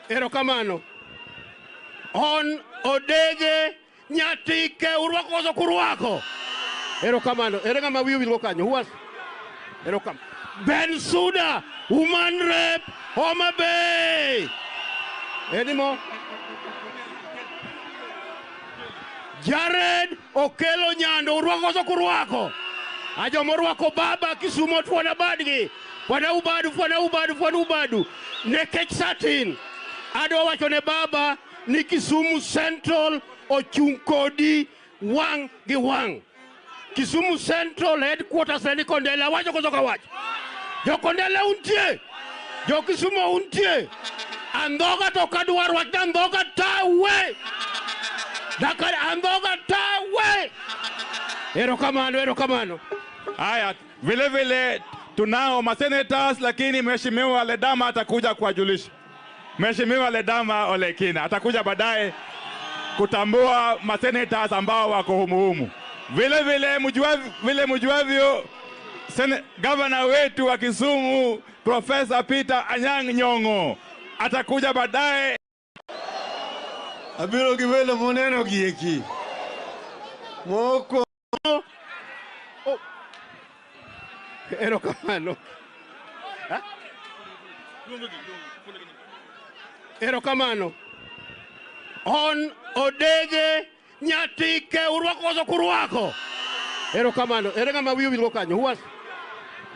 Erokamano. On Odege Nyatike urwako koso kurwako. Erokamano. Ere ng'ama wiyi owil go kanyo? Who was? Erokamano. Ben Suda, Woman Rep, Homa Bay. Any more? Jared Okelo Nyando urwako koso kurwako. Ajo morwako baba Kisumo tuona badgi. Fwana ubadu, fwana ubadu, fwana ubadu. Nekech satin. Adwa wacho ne baba ni Kisumu Central ochung' kodi wang' gi wang'. Kisumu Central headquarters ni Kondele. Wacho koso ka wacho? Jo Kondele untie. Jo Kisumu untie. Andhoga to kadwar wach ni andhoga tawe. Dakar andhoga tawe. Erokamano, erokamano. Haya, vile vile tunao masenators, lakini Mheshimiwa Ledama atakuja kuwajulisha. Mheshimiwa Ledama Olekina atakuja baadaye kutambua masenators ambao wako humuhumu. Vile vile vile mjuavyo, governor wetu wa Kisumu Professor Peter Anyang' Nyong'o atakuja baadaye. Abiro gi welo moneno gieki. Moko. Oh. Erokamano. Ha? Erokamano. On Odege Nyatike urwako koso kurwako. Erokamano. Ere ng'ama wiyi owil go kanyo? Who was?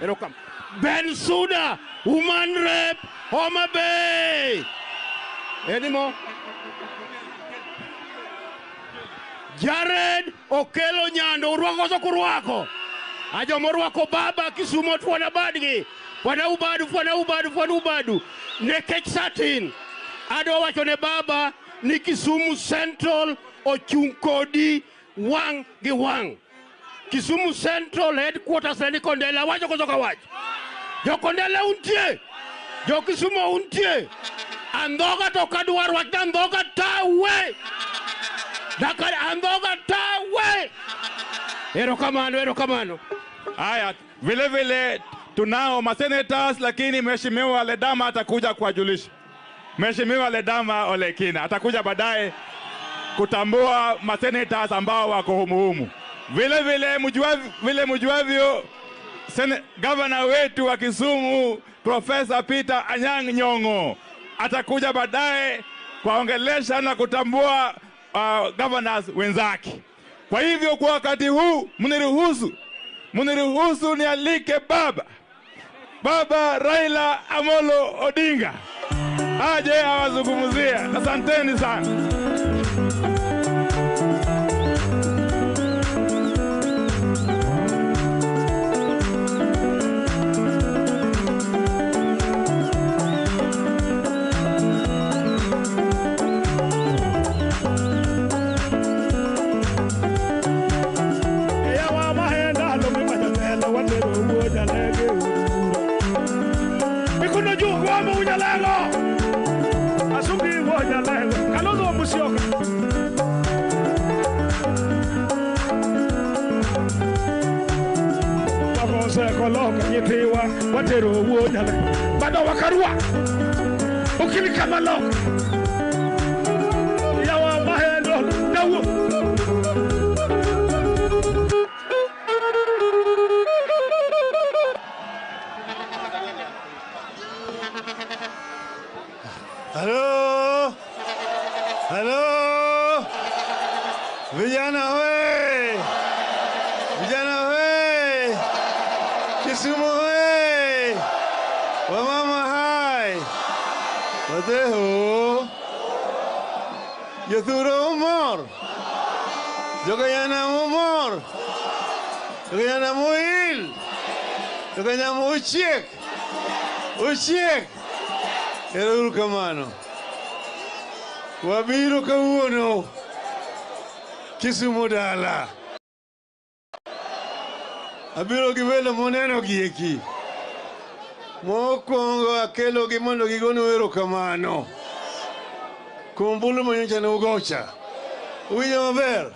Erokamano. Ben Suda, Woman Rep, Homa Bay. Any more? Jared Okelo Nyando urwako koso kurwako. Ajo morwako baba Kisumo tuona badgi. Fwana ubadu, fwana ubadu, fwana ubadu. Nekech satin. Adwa wacho ne baba ni Kisumu Central ochung' kodi wang' gi wang'. Kisumu Central headquarters ni Kondele. Wacho koso ka wacho? Jo Kondele untie. Jo Kisumu untie. Andhoga to kadwar wach ni andhoga tawe. Dakar andhoga tawe. Erokamano, erokamano. Haya, vile vile tunao masenators, lakini Mheshimiwa Ledama atakuja kuwajulisha. Mheshimiwa Ledama Olekina atakuja baadaye kutambua masenators ambao wako humuhumu. Vile vile vile mjuavyo, governor wetu wa Kisumu Professor Peter Anyang' Nyong'o atakuja baadaye kuwaongelesha na kutambua governors wenzake. Kwa hivyo kwa wakati huu mniruhusu nialike baba Raila Amolo Odinga aje awazungumzie. Asanteni sana. Bado wakarua ukilika malok yawa mahendo dawo. Halo, halo, vijana we, vijana we, Kisumu we, wamama hai, wateho, jothuro umor, jokanyana umor, jokanyana muil, jokanyana uchiek, uchiek. Ero kamano. Wabiro kawuono Kisumu dala. Abiro gi welo moneno gieki. Mokwongo akelo gi mondo gigonu erokamano kuom ombulu manyocha ne ugocha. Uwinjo maber?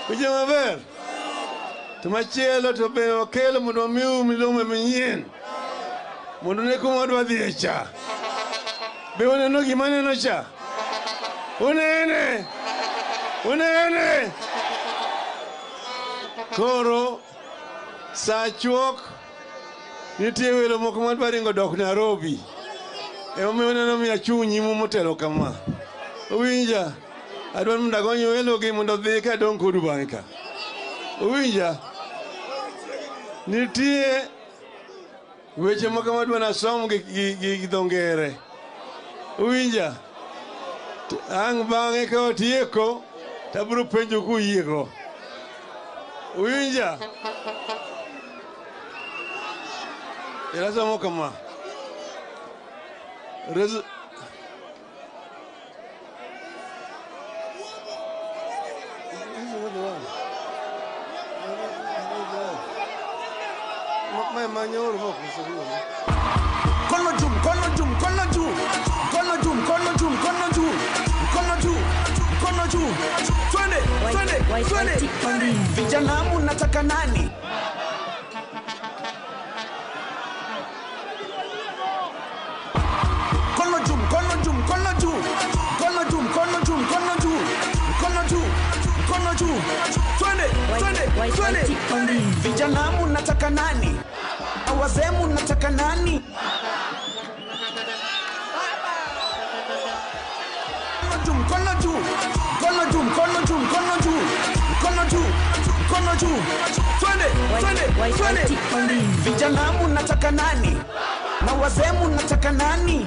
Uwinjo maber? To machielo to be wakelo mondo wamiu milome manyien. Mondo ne kuma wadwa dhiye cha. Be uneno gima aneno cha? Unene! Unene! Koro sa chuok nitie welo moko madwa ringo dok Nairobi. Emomiyo uneno mi achung' nyimu motelo kama. Uwinja? Adwaro mondo agony welogi mondo odhi ka adong' kodu bang'e ka. Uwinja? Nitie weche moko madwa nasom gi dho ngere. Uwinja? Ang' bang'e ka watieko to abiro penjo kuyiego. Uwinja? Irasomo kama. Mkono juu, mkono juu, mkono juu. Mkono juu, mkono juu, mkono juu. Mkono juu, mkono juu. Twende, twende, twende. Vijana mnataka nani? Mkono juu, mkono juu, mkono juu. Mkono juu, mkono juu, mkono juu. Mkono juu, mkono juu. Twende, twende, twende. Vijana mnataka nani? Wazee mnataka nani? Mkono juu, mkono juu, mkono juu, mkono juu, mkono juu, mkono juu. Twende, twende, twende. Vijana mnataka nani? Na wazee mnataka nani?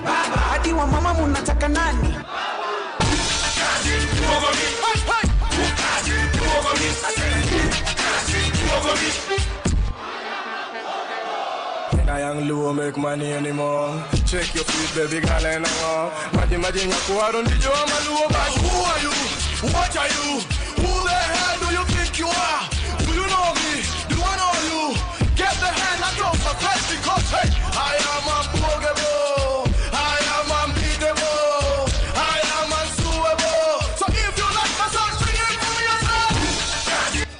Hadi wa mama mnataka nani? I young Luo make money anymore. Check your feet, baby girl, and all. Maji maji nyakuaro ndijo ama Luo. But who are you? What are you? Who the hell do you think you are? Do you know me? Do I know you? Get the hell out of my face because hey, I am unbogable. I am unbeatable. I am unsuable. So if you like my song, sing it for yourself. Hey, hey.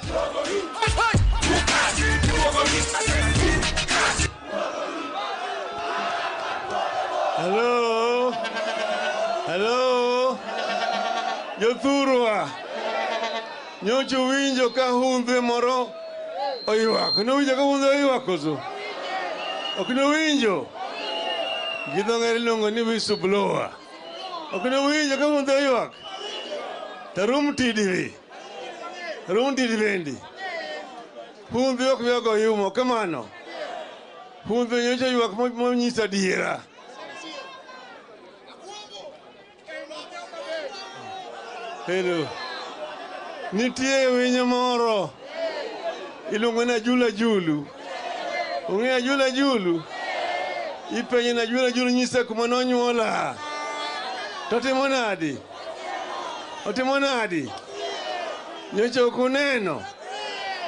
Hello? Hello? Jothurwa. Nyocha uwinjo ka hundhe moro oywak. Nuwinjo ka hundhe oywak koso? Ok nuwinjo? Gi dho ngere iluongo ni whistleblower. Ok nuwinjo ka hundhe oywak? Tarum tidiwi. Tarum tidi bendi. Hundhe ok bi ogo yumo kamano. Hundhe nyocha oywak monyiso adiera. Hello. Nitie winyo moro iluongo ni Ajula Julu. Ung'eyo Ajula Julu? Ipenje ni Ajula Julu nyisa kuma nonyuola. To timo nadi? Otimo nadi? Nyocha ok uneno?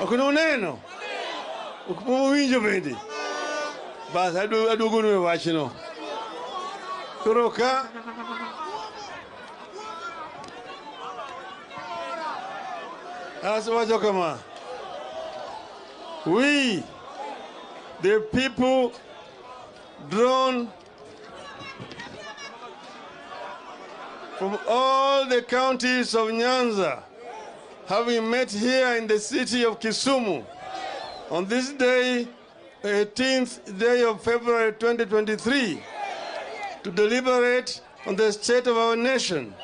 Ok uneno? Ok uwinjo bende? Bas aduogonu e wachno. Koro ka awacho kama, we, the people drawn from all the counties of Nyanza, having met here in the city of Kisumu on this day, 18th day of February 2023, to deliberate on the state of our nation,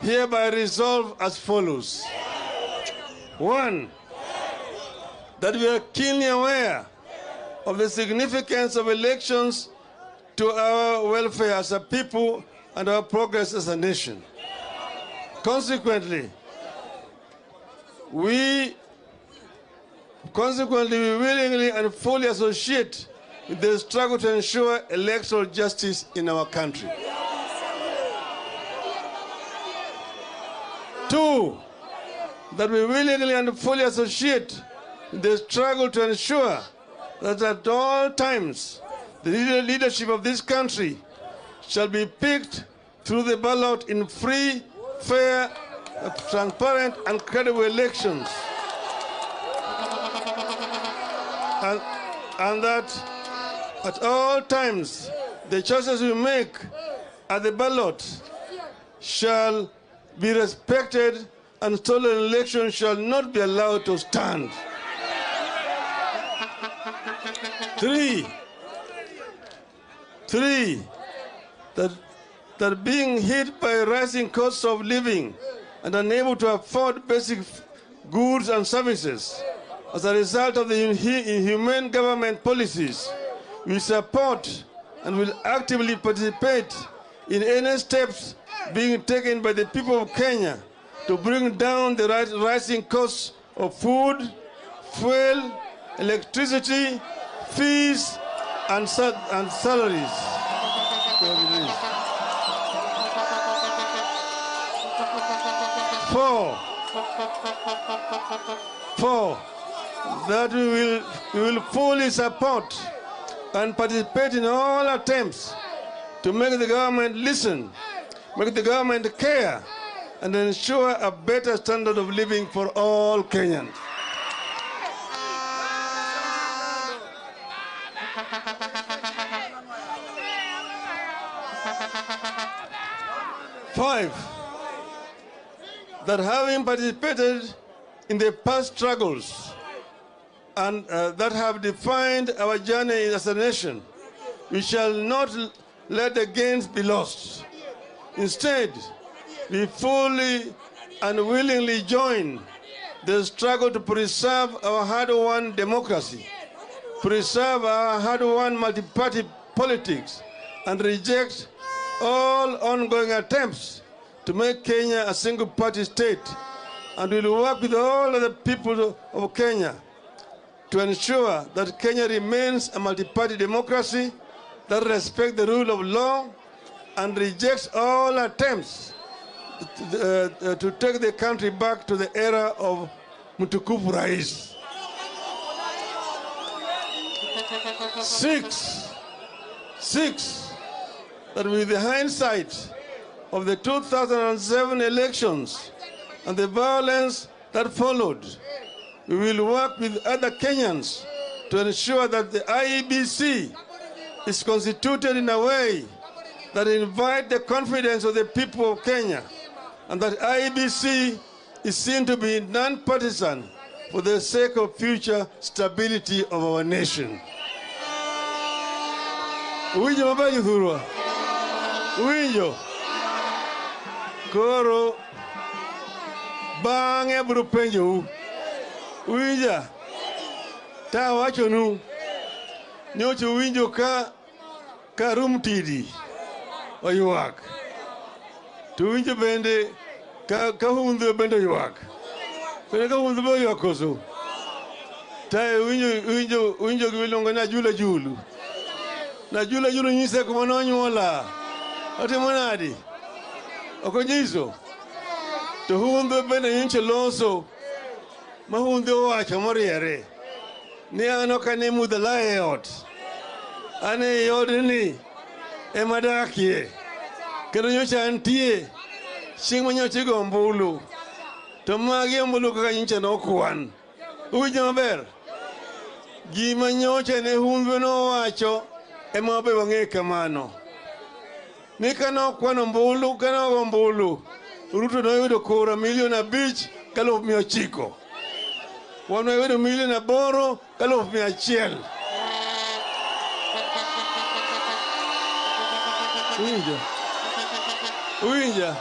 hereby resolve as follows. 1, that we are keenly aware of the significance of elections to our welfare as a people and our progress as a nation. Consequently, we willingly and fully associate with the struggle to ensure electoral justice in our country. 2, that we willingly and fully associate with the struggle to ensure that at all times the leadership of this country shall be picked through the ballot in free, fair, transparent, and credible elections. And that At all times, the choices we make at the ballot shall be respected and stolen elections shall not be allowed to stand. Three, that being hit by rising costs of living and unable to afford basic goods and services as a result of the inhumane government policies, we support and will actively participate in any steps being taken by the people of Kenya to bring down the rising costs of food, fuel, electricity, fees, and salaries. Four, that we will fully support and participate in all attempts to make the government listen, make the government care, and ensure a better standard of living for all Kenyans. Five, that having participated in the past struggles and that have defined our journey as a nation, we shall not let the gains be lost. Instead, we fully and willingly join the struggle to preserve our hard-won democracy, preserve our hard-won multi-party politics, and reject all ongoing attempts to make Kenya a single-party state, and will work with all other people of Kenya to ensure that Kenya remains a multi-party democracy that respects the rule of law and rejects all attempts to take the country back to the era of Mtukufu Rais. Six, that with the hindsight of the 2007 elections and the violence that followed, we will work with other Kenyans to ensure that the IEBC is constituted in a way that invites the confidence of the people of Kenya, and that IEBC is seen to be non-partisan for the sake of future stability of our nation. Uwinjo maber jothurwa? Uwinjo? Koro bang'e abiro penjou. Uwinja? Tawachonu nyocha uwinjo ka Rum Tidi oywak. To uwinjo bende ka Hundho bende oywak. Bende ka Hundho be oywak koso? Ta uwinjo gima iluongo ni Ajula Julu. Na Jula Julu nyise kuma nonyuola. Otimo nadi? Ok onyiso? To Hundho bende nyocha loso ma Hundho owacho moriere ni an ok ane mudho e ot. An e odni ema adakie. Kendo nyocha antie chieng' ma nyocha igo ombulu. To magi ombulu kaka nyocha nokwan. Uwinjo maber? Gima nyocha ne Hundho nowacho ema wabe wang'e kamano. Ni kane okwan ombulu, kane ogo ombulu, Ruto noyudo kura 5,900,000. Wan wayudo 8,100,000. Uwinjo? Uwinja?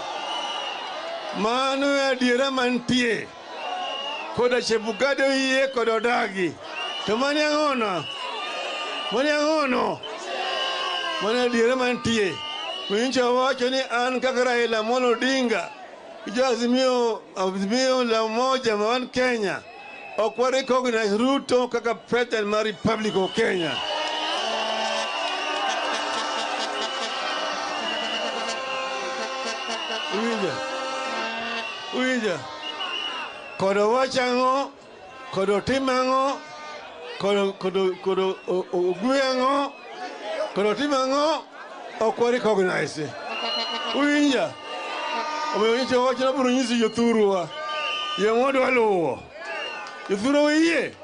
Mano e adiera mantie. Koda Chebukati oyie kod odagi. To mani ang'ono? Mani ang'ono? Mano e adiera mantie. Winjo wacho ni an kaka Raila Amolo Odinga, jo Azimio la Umoja ma wan Kenya, ok wa recognize Ruto kaka president mar Republic of Kenya. Uwinja? Uwinja? Kod owach ang'o? Kod otim ang'o? Kod ogwe ang'o? Kod otim ang'o? Ok wa recognize. Uwinja? Omiyo nyocha wacho nabiro nyiso jothurwa yo mwadwa luwo. Jothurwa uyie?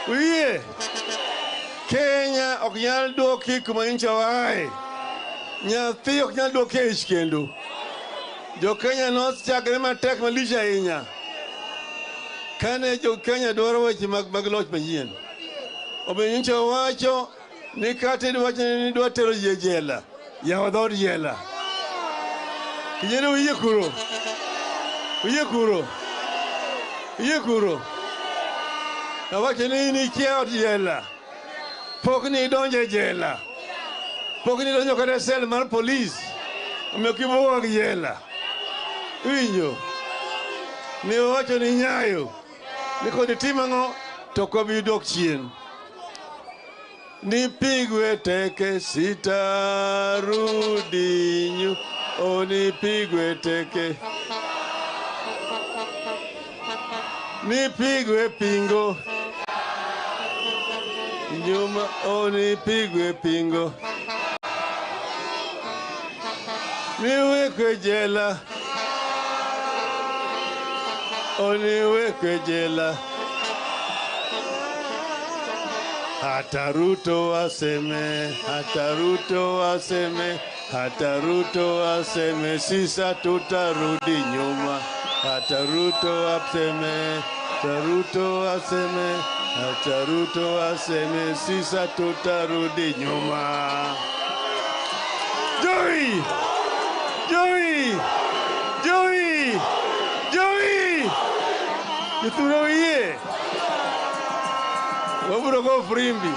Uyie? Kenya ok nyal duoki kuma nyocha waaye. Nyathi ok nyal duoki e ich kendo. Jo Kenya nochakre matek malich ahinya. Kane jo Kenya dwaro weche mag loch manyien. Omiyo nyocha wacho ni kata idwacho ni idwa tero ji e jela, yaw dhood jela. Kijana uyie kuro? Uyie kuro? Uyie kuro? Awacho ni in ikia od jela. Pok ni idonjo e jela. Pok ni idonjo kata e sel mar polis. Omiyo ok ibuoga gi jela. Iwinjo? Ne owacho ni Nyayo ni kod itim ang'o to ok wabi dok chien. Nipigwe teke sitarudi nyuma, o nipigwe teke. Nipigwe pingo nyuma, o nipigwe pingo. Niwekwe jela, o niwekwe jela. Hata Ruto aseme, hata Ruto aseme, hata Ruto aseme, sisa tutarudi nyuma. Hata Ruto aseme, hata Ruto aseme, hata Ruto aseme, sisa tutarudi nyuma. Joey! Joey! Joey! Joey! Jothuro oyie? Wabiro go firimbi.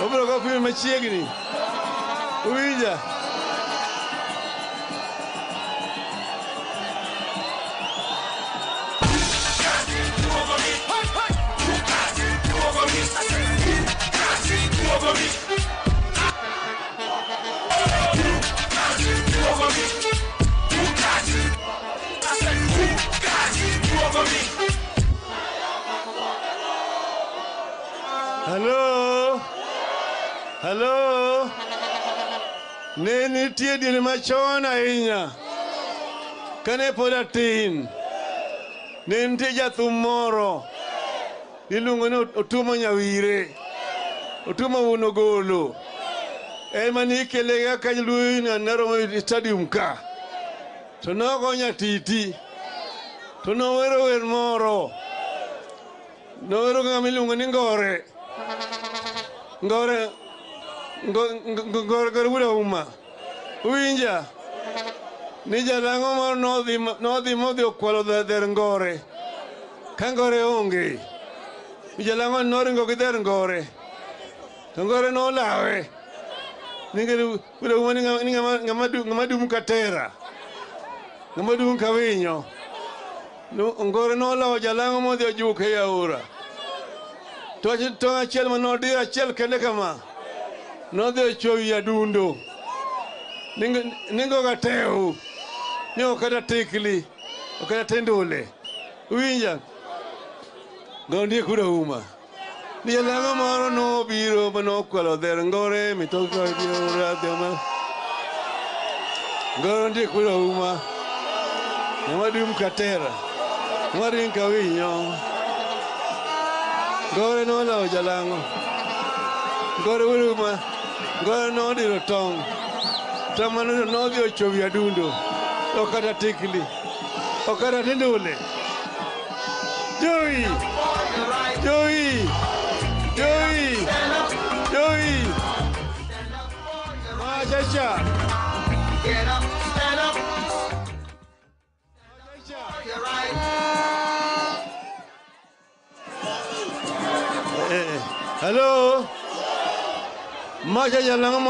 Wabiro go firimbi machiegni. Uwinja? Hello? Hello? Ne nitie diere machon ahinya. Kane pod atin, ne nitie jathum moro iluongo ni Otuoma Nyawire. Otuoma wuon Ogolo. En mane ikele kaka jaluo ne romo e stadium ka. To nogo nyatiti. To nowero wer moro. Nowero ng'ama iluongo ni Ngore. Ngore Ngore Ngore wuod Auma. Uwinja? Ni jalang'o moro nodhi modhi okwalo dher Ngore. Ka Ngore onge. Jalang'o noringo gi dher Ngore. To Ngore nolawe. Ni wuod Auma ni ng'ama dum ka tera. Ng'ama dum ka winyo. Ngore nolawo jalang'o modhi ojuke e aora. To tong' achiel manodiro achiel kende kama. Nodhi ochuoyo wi adundo. Ningo gatew. Ni ok kata tikli. Ok kata tendule. Uwinja? Gondie kuda uma. Ni jalang'o moro nobiro manokwalo dher Ngore mitoka biro. Ngore ndie kuda uma. Ng'ama dum ka tera. Ng'ama ring ka winyo. Ngore nolawo jalang'o. Ngore wuod Auma. Ngore nodiro tong'. Tong' mane nodhi ochuoyo wi adundo. Ok kata tikli. Ok kata tendule. Joey! Joey! Joey! Joey! Machacha! Get up, stand up. You're right. Hello? Macha jalang'o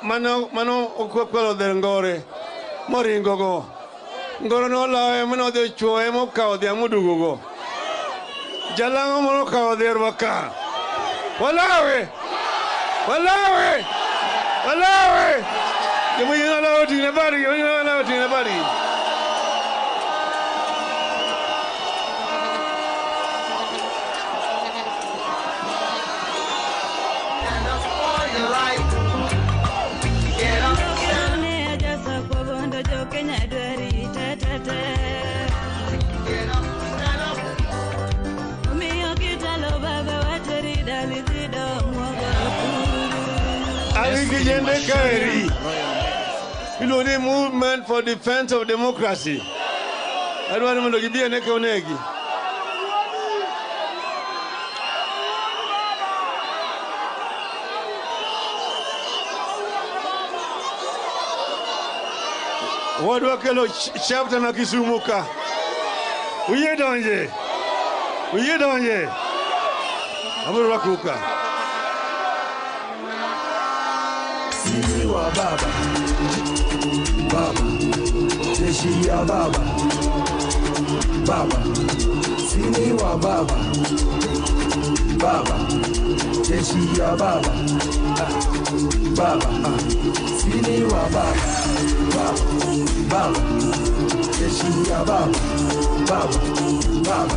mano okwalo dher Ngore. Moringo go. Ngore nolawe manodhi ochuoye mokawo dhiang' moduogo go. Jalang'o moro okawo dherwa ka. Walawe! Walawe! Walawe! Joma yien olawo oting'ne badgi, joma yien olawo oting'ne badgi. Stand up for your right. Get up. Get up, stand up. kende kaeri. Iluongo ni Movement for Defense of Democracy. Adwa ni mondo gibi ane ka onegi. Wadwa kelo chapter ma Kisumu ka. Uyie donje. Uyie donje. Abiro rwakou ka. Sisi wa baba, baba, jeshi ya baba, baba, sini wa baba, baba, jeshi ya baba, baba, sini wa baba, baba, baba, jeshi ya baba, baba, baba,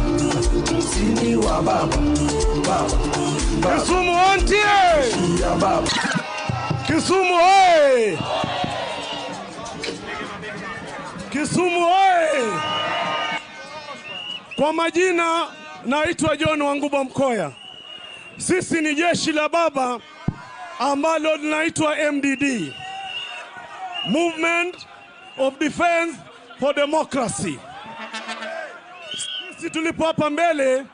sini wa baba, baba, baba. Kisumu ontie! Jeshi ya baba. Kisumu oye! Kisumu oye! Kwa majina naitwa John Wanguba Mkoya. Sisi ni jeshi la baba ambalo linaitwa MDD, Movement of Defense for Democracy. Sisi tulipo hapa mbele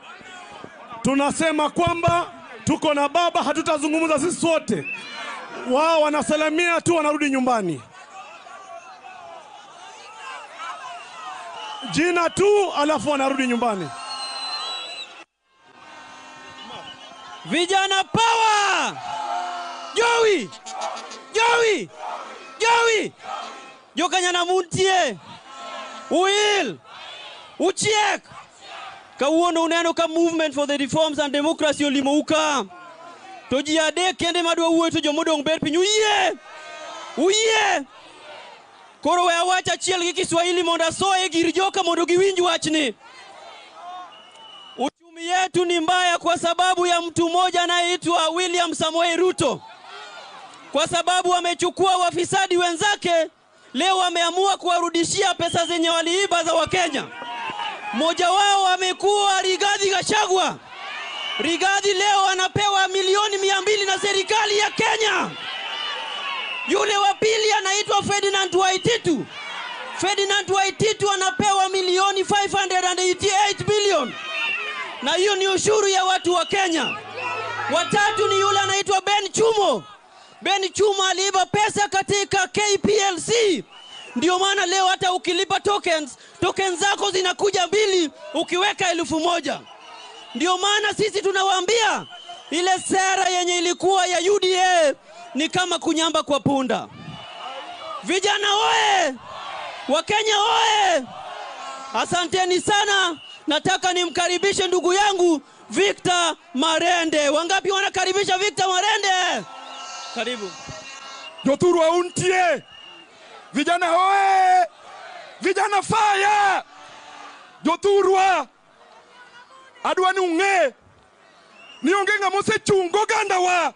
tunasema kwamba tuko na baba, hatutazungumza sisi wote. Wao wanasalamia tu wanarudi nyumbani. Jina tu alafu wanarudi nyumbani. Vijana power! Jowi! Jowi! Jowi! Jokanyana muntie! Uil! Uchiek! Kawuono uneno ka Movement for the Reforms and Democracy olimouka. To ji adek kende madwa wuoyo to jomodong' ber piny. Uyie! Uyie! Koro we awach achiel gi Kiswahili mondo asoye gir joka mondo giwinj wachni. Uchumi yetu ni mbaya kwa sababu ya mtu mmoja anayeitwa William Samoei Ruto. Kwa sababu amechukua wafisadi wenzake, leo wameamua kuwarudishia pesa zenye waliiba za Wakenya. Mmoja wao amekuwa Rigathi Gachagua. Rigathi leo anapewa milioni 200 na serikali ya Kenya. Yule wa pili anaitwa Ferdinand Waititu. Ferdinand Waititu anapewa milioni 588 billion. Na hiyo ni ushuru ya watu wa Kenya. Watatu ni yule anaitwa Ben Chumo. Ben Chumo aliiba pesa katika KPLC. Ndio maana leo hata ukilipa tokens, tokens zako zinakuja 2 ukiweka 1000. Ndio maana sisi tunawaambia ile sera yenye ilikuwa ya UDA ni kama kunyamba kwa punda. Vijana oe! Wakenya oe! Asanteni sana. Nataka nimkaribishe ndugu yangu Victor Marende. Wangapi wanakaribisha Victor Marende? Karibu. Jothurwa untie! Vijana oe! Vijana fire! Jothurwa! Adwa ni ung'e ni onge ng'ama osechungo ogandawa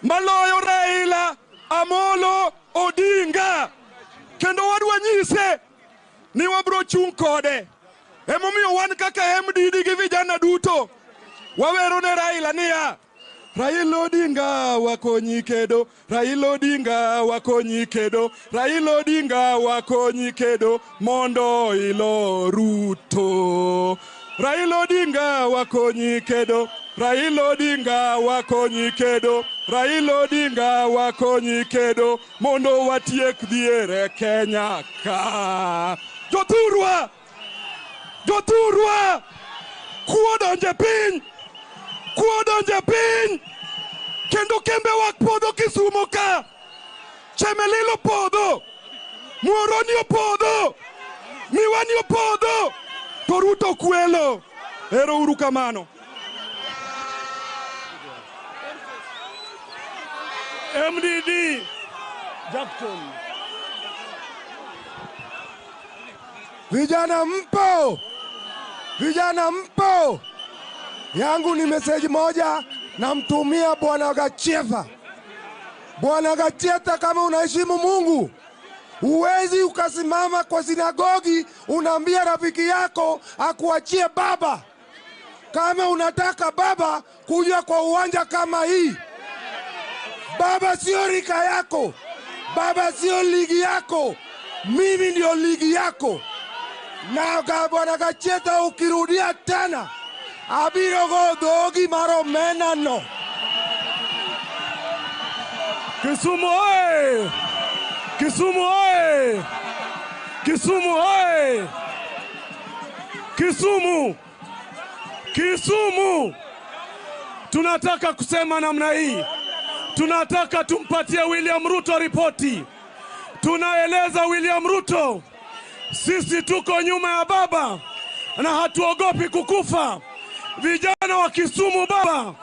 maloyo Raila Amolo Odinga, kendo wadwa nyise ni wabro chung' kode. Emomiyo wan kaka MDD gi vijana duto wawero ne Raila niya, Raila Odinga wakonyi kedo, Raila Odinga wakonyi kedo, Raila Odinga wakonyi kedo mondo ilo Ruto. Raila Odinga wakonyi kedo, Raila Odinga wakonyi kedo, Raila Odinga wakonyi kedo mondo watiek dhier e Kenya ka. Jothurwa! Jothurwa! Kuo donje piny! Kuo donje piny! Kendo kembe wak podho Kisumu ka! Chemelil opodho! Muhoroni opodho! Miwani opodho! To Ruto kwelo. Ero uru kamano. MDD Jackson. Vijana mpo! Vijana mpo! Yangu ni message moja namtumia Bwana Gachagua. Bwana Gachagua, kama unaheshimu Mungu, huwezi ukasimama kwa sinagogi unaambia rafiki yako akuachie baba. Kama unataka baba, kuja kwa uwanja kama hii. Baba sio rika yako, baba sio ligi yako, mimi ndio ligi yako. Na bwana Gacheta, ukirudia tena abiro go dhogi mar omena no. Kisumu oye! Kisumu oye! Kisumu oye! Kisumu! Kisumu! Tunataka kusema namna hii. Tunataka tumpatie William Ruto ripoti. Tunaeleza William Ruto, sisi tuko nyuma ya baba na hatuogopi kukufa. Vijana wa Kisumu baba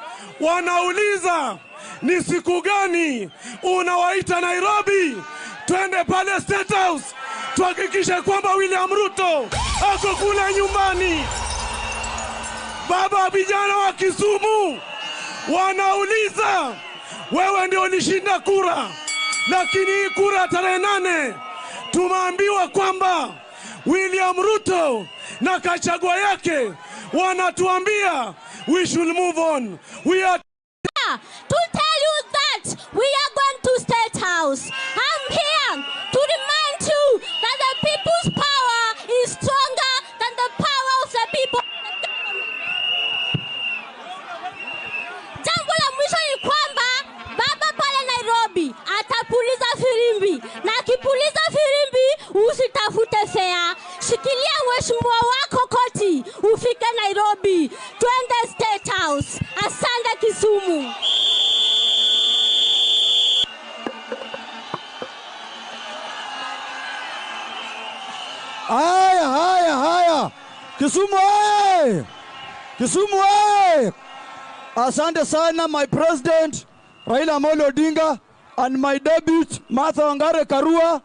wanauliza ni siku gani unawaita Nairobi, twende pale State House tuhakikishe kwamba William Ruto ako kule nyumbani. Baba, vijana wa Kisumu wanauliza, wewe ndio ulishinda kura, lakini hii kura tarehe 8 tumeambiwa kwamba William Ruto na Gachagua yake wanatuambia we should move on. We are to tell you that we are going to State House. I'm here to remind you that the people's power is stronger than the power of the people. Jambo la mwisho ni kwamba baba pale Nairobi atapuliza firimbi, na akipuliza firimbi usitafute fea. Shikilia mheshimiwa wako koti ufike Nairobi, twende State House. Asante Kisumu. Haya, haya, haya. Kisumu oye! Kisumu oye! Asante sana my president Raila Amolo Odinga and my deputy Martha Wangare Karua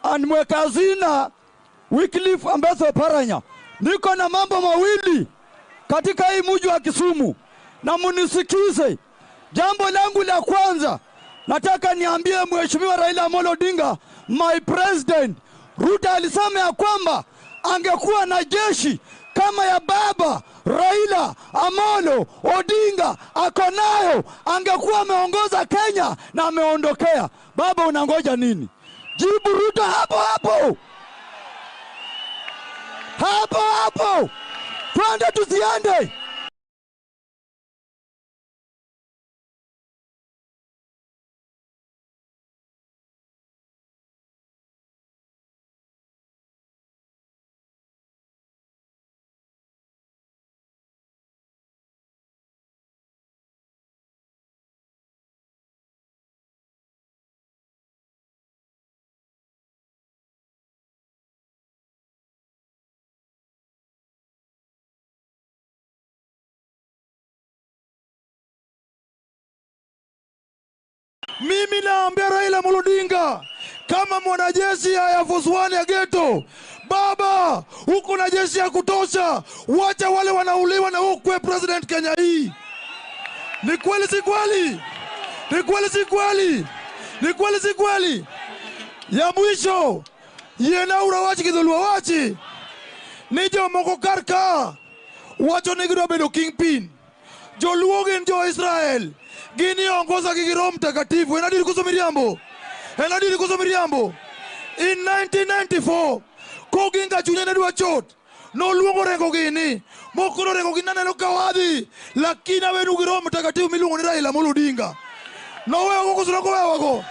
and mwekazina Wycliffe Ambetho Paranya. Niko na mambo mawili katika hii mji wa Kisumu na munisikize. Jambo langu la kwanza, nataka niambie Mheshimiwa Raila Amolo Odinga, my president, Ruto alisema ya kwamba angekuwa na jeshi kama ya baba Raila Amolo Odinga ako nayo, angekuwa ameongoza Kenya na ameondokea. Baba, unangoja nini? Jibu Ruto hapo hapo. Hapo hapo. Twende tusiende. Mimi naambia Raila Amolo Odinga kama mwanajeshi ya Air Force One ya ghetto, baba, uko na jeshi ya kutosha, wacha wale wanauliwa na ukwe president Kenya hii. Ni kweli si kweli? Ni kweli si kweli? Ni kweli si kweli? Ya mwisho, yena urawachi kidhulua wachi. Ni jomoko karka wacho ni gidwa bedo kingpin. Joluo gin jo Israel gini ongoza gi Roho Mtakatifu. En adier koso miriambo? En adier koso miriambo? In 1994 Koginga chunye ne dwa chot, noluongo Rengo gini mokono Rengo gini naneno ka wadhi, lakini awenu gi Roho Mtakatifu miluongo ni Raila Amolo Odinga. Nowewago koso nokowewago?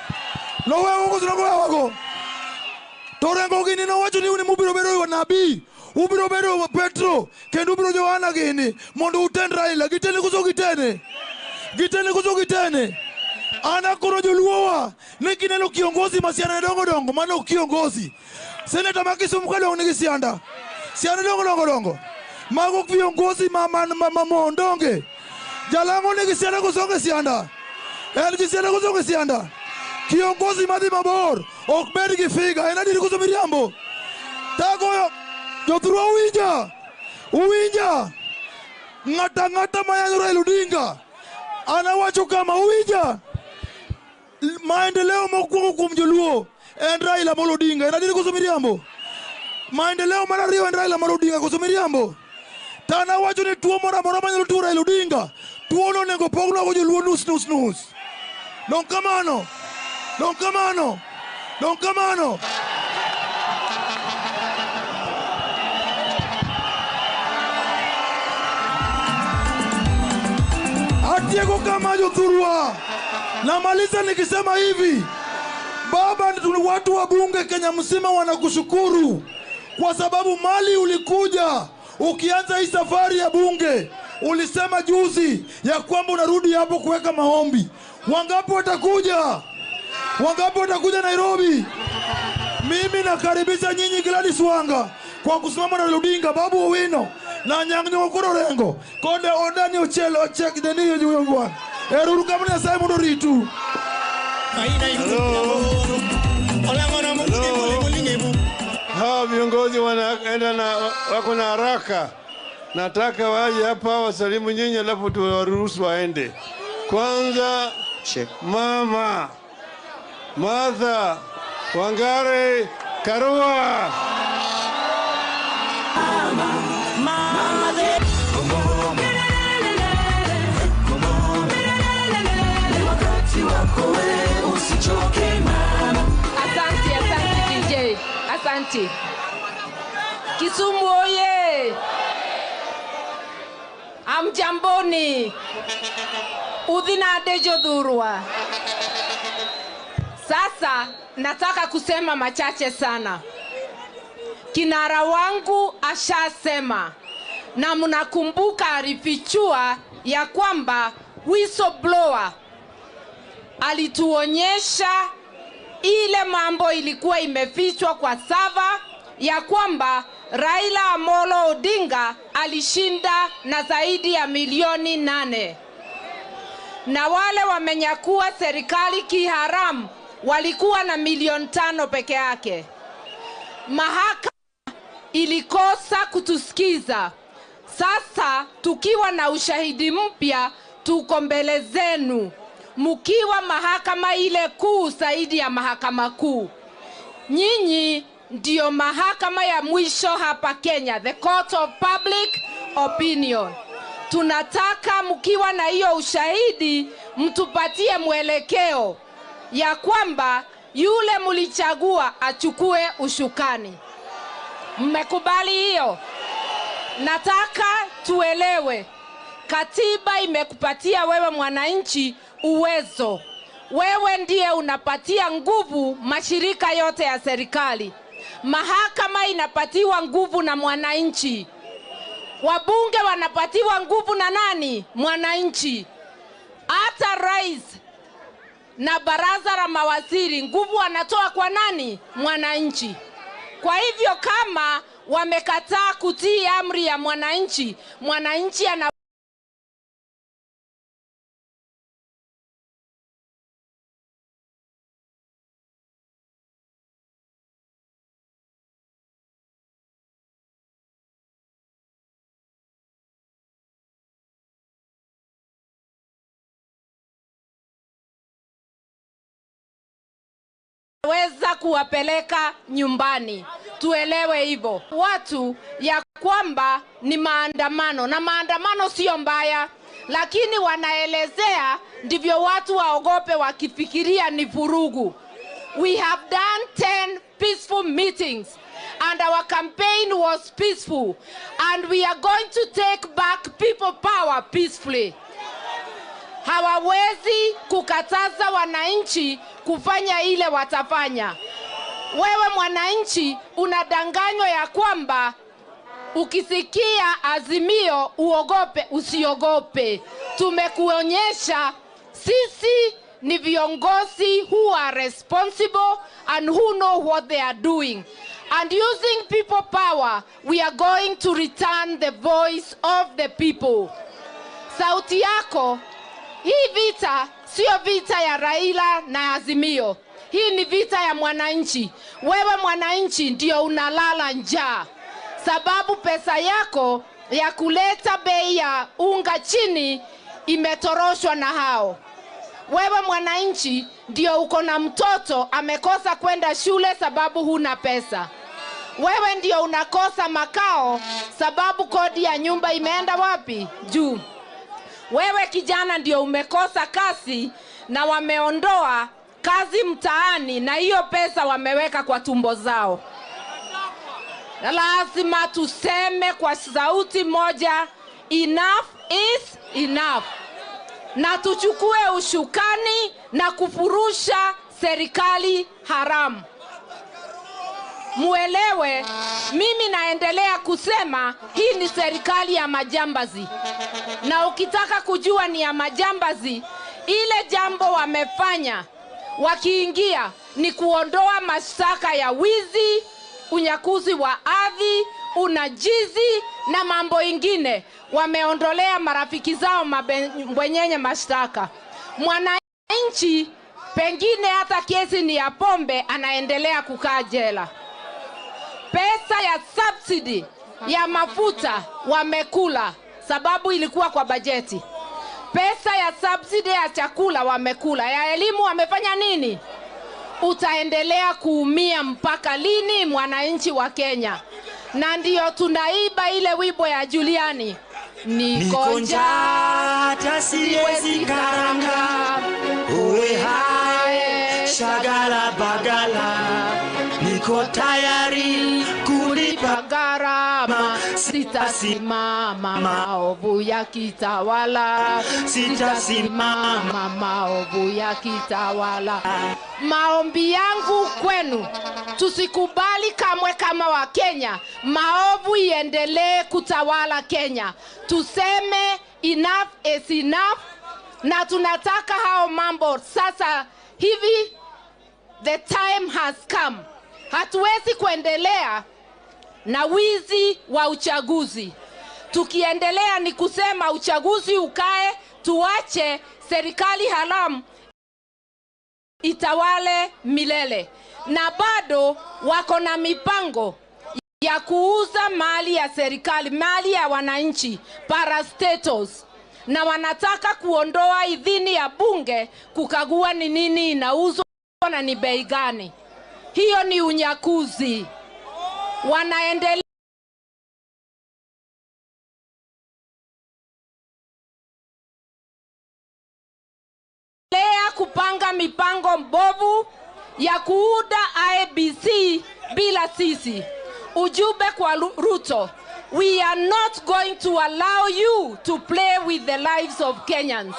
Nowewago koso nokowewago? To Rengo gini nowacho ni un mubiro bedo nabii, ubiro bedo Petro, kendo ubiro Johana gini mondo utend Raila. Gitene koso gitene? Gitene koso gitene? An akoro joluowa ni kineno kiongozi ma sianda dongo dongo, mano kiongozi. Seneta ma Kisumu ka dong nigi sianda. Sianda dongo dongo dongo. Mago viongozi ma mondonge. Jalango nigi sianda koso onge sianda? En gi sianda koso onge sianda? Kiongozi madhi mabor ok bed gi figa. En adier koso miriambo? Tagoyo jothurwa uwinja. Uwinja. Ng'ata ng'ata mayanyo Raila Odinga. Anawacho kama uwinja. Maendeleo mokwongo kuom joluo en Raila Amolo Odinga. En adier koso miriambo? Maendeleo mar ariyo en Raila Amolo Odinga koso miriambo? To anawacho ni tuo moro amora manyalo tuo Raila Odinga, tuono onego pognwa go joluo nus nus nus. Donkamano. Donkamano. Donkamano. Atieko kama jothurwa. Namaliza nikisema hivi. Baba, watu wa bunge Kenya mzima wanakushukuru kwa sababu mali ulikuja ukianza hii safari ya bunge ulisema juzi ya kwamba unarudi hapo kuweka maombi. Wangapi watakuja? Wangapi watakuja Nairobi? Mimi nakaribisha nyinyi Gladys Wanga kwa kusimama na Odinga, Babu Owino na Anyang' Nyong'o kod Orengo kod Odani Ochielo Ochiek Deni Juyongwan. Eruru kamano Nyasaye mondo oritu. Hawa viongozi wanaenda na wako na haraka. Nataka waje hapa wasalimu nyinyi alafu tuwaruhusu waende. Kwanza Mama Martha Wangari Karua. Asante, asante DJ. Asante. Kisumu oye. Amjamboni. Udhina adejo dhurwa. Sasa nataka kusema machache sana. Kinara wangu ashasema, na mnakumbuka alifichua ya kwamba whistleblower alituonyesha ile mambo ilikuwa imefichwa kwa sava ya kwamba Raila Amolo Odinga alishinda na zaidi ya 8 milioni. Na wale wamenyakua serikali kiharamu walikuwa na 5 milioni peke yake. Mahakama ilikosa kutusikiza. Sasa tukiwa na ushahidi mpya tuko mbele zenu, mkiwa mahakama ile kuu zaidi ya mahakama kuu. Nyinyi ndiyo mahakama ya mwisho hapa Kenya, the court of public opinion. Tunataka mkiwa na hiyo ushahidi mtupatie mwelekeo ya kwamba yule mlichagua achukue ushukani. Mmekubali hiyo? Nataka tuelewe, katiba imekupatia wewe mwananchi uwezo. Wewe ndiye unapatia nguvu mashirika yote ya serikali. Mahakama inapatiwa nguvu na mwananchi. Wabunge wanapatiwa nguvu na nani? Mwananchi. Hata rais na baraza la mawaziri nguvu wanatoa kwa nani? Mwananchi. Kwa hivyo kama wamekataa kutii amri ya mwananchi, mwananchi ana weza kuwapeleka nyumbani. Tuelewe hivyo watu ya kwamba ni maandamano, na maandamano sio mbaya, lakini wanaelezea ndivyo watu waogope wakifikiria ni vurugu. We have done 10 peaceful meetings and our campaign was peaceful, and we are going to take back people power peacefully. Hawawezi kukataza wananchi kufanya ile watafanya. Wewe mwananchi unadanganywa ya kwamba ukisikia Azimio uogope. Usiogope. Tumekuonyesha sisi ni viongozi who are responsible and who know what they are doing. And using people power, we are going to return the voice of the people. Sauti yako. Hii vita sio vita ya Raila na Azimio. Hii ni vita ya mwananchi. Wewe mwananchi ndio unalala njaa, sababu pesa yako ya kuleta bei ya unga chini imetoroshwa na hao. Wewe mwananchi ndio uko na mtoto amekosa kwenda shule sababu huna pesa. Wewe ndio unakosa makao sababu kodi ya nyumba imeenda wapi? Juu. Wewe kijana ndio umekosa kazi Na wameondoa kazi mtaani na hiyo pesa wameweka kwa tumbo zao. Lazima tuseme kwa sauti moja, enough is enough. Na tuchukue ushukani na kufurusha serikali haramu. Muelewe, mimi naendelea kusema hii ni serikali ya majambazi. Na ukitaka kujua ni ya majambazi, ile jambo wamefanya wakiingia ni kuondoa mashtaka ya wizi, unyakuzi wa ardhi, unajizi na mambo ingine. Wameondolea marafiki zao mabwenyenye mashtaka. Mwananchi pengine hata kesi ni ya pombe anaendelea kukaa jela. Pesa ya subsidy ya mafuta wamekula, sababu ilikuwa kwa bajeti. Pesa ya subsidy ya chakula wamekula, ya elimu wamefanya nini? Utaendelea kuumia mpaka lini mwananchi wa Kenya? Na ndio tunaiba ile wimbo ya Juliani. Niko njaa hata siwezi karanga, uwe hae shagala bagala, niko tayari kulipa gharama, sitasimama maovu yakitawala, sitasimama maovu yakitawala. Maombi yangu kwenu, tusikubali kamwe kama wa Kenya maovu iendelee kutawala Kenya. Tuseme enough is enough, na tunataka hao mambo sasa hivi. The time has come. Hatuwezi kuendelea na wizi wa uchaguzi. Tukiendelea ni kusema uchaguzi ukae, tuache serikali haramu itawale milele. Na bado wako na mipango ya kuuza mali ya serikali, mali ya wananchi, parastatals. Na wanataka kuondoa idhini ya bunge kukagua ni nini inauzwa na ni bei gani. Hiyo ni unyakuzi. Wanaendelea kupanga mipango mbovu ya kuuda IEBC bila sisi. Ujumbe kwa Ruto, we are not going to allow you to play with the lives of Kenyans.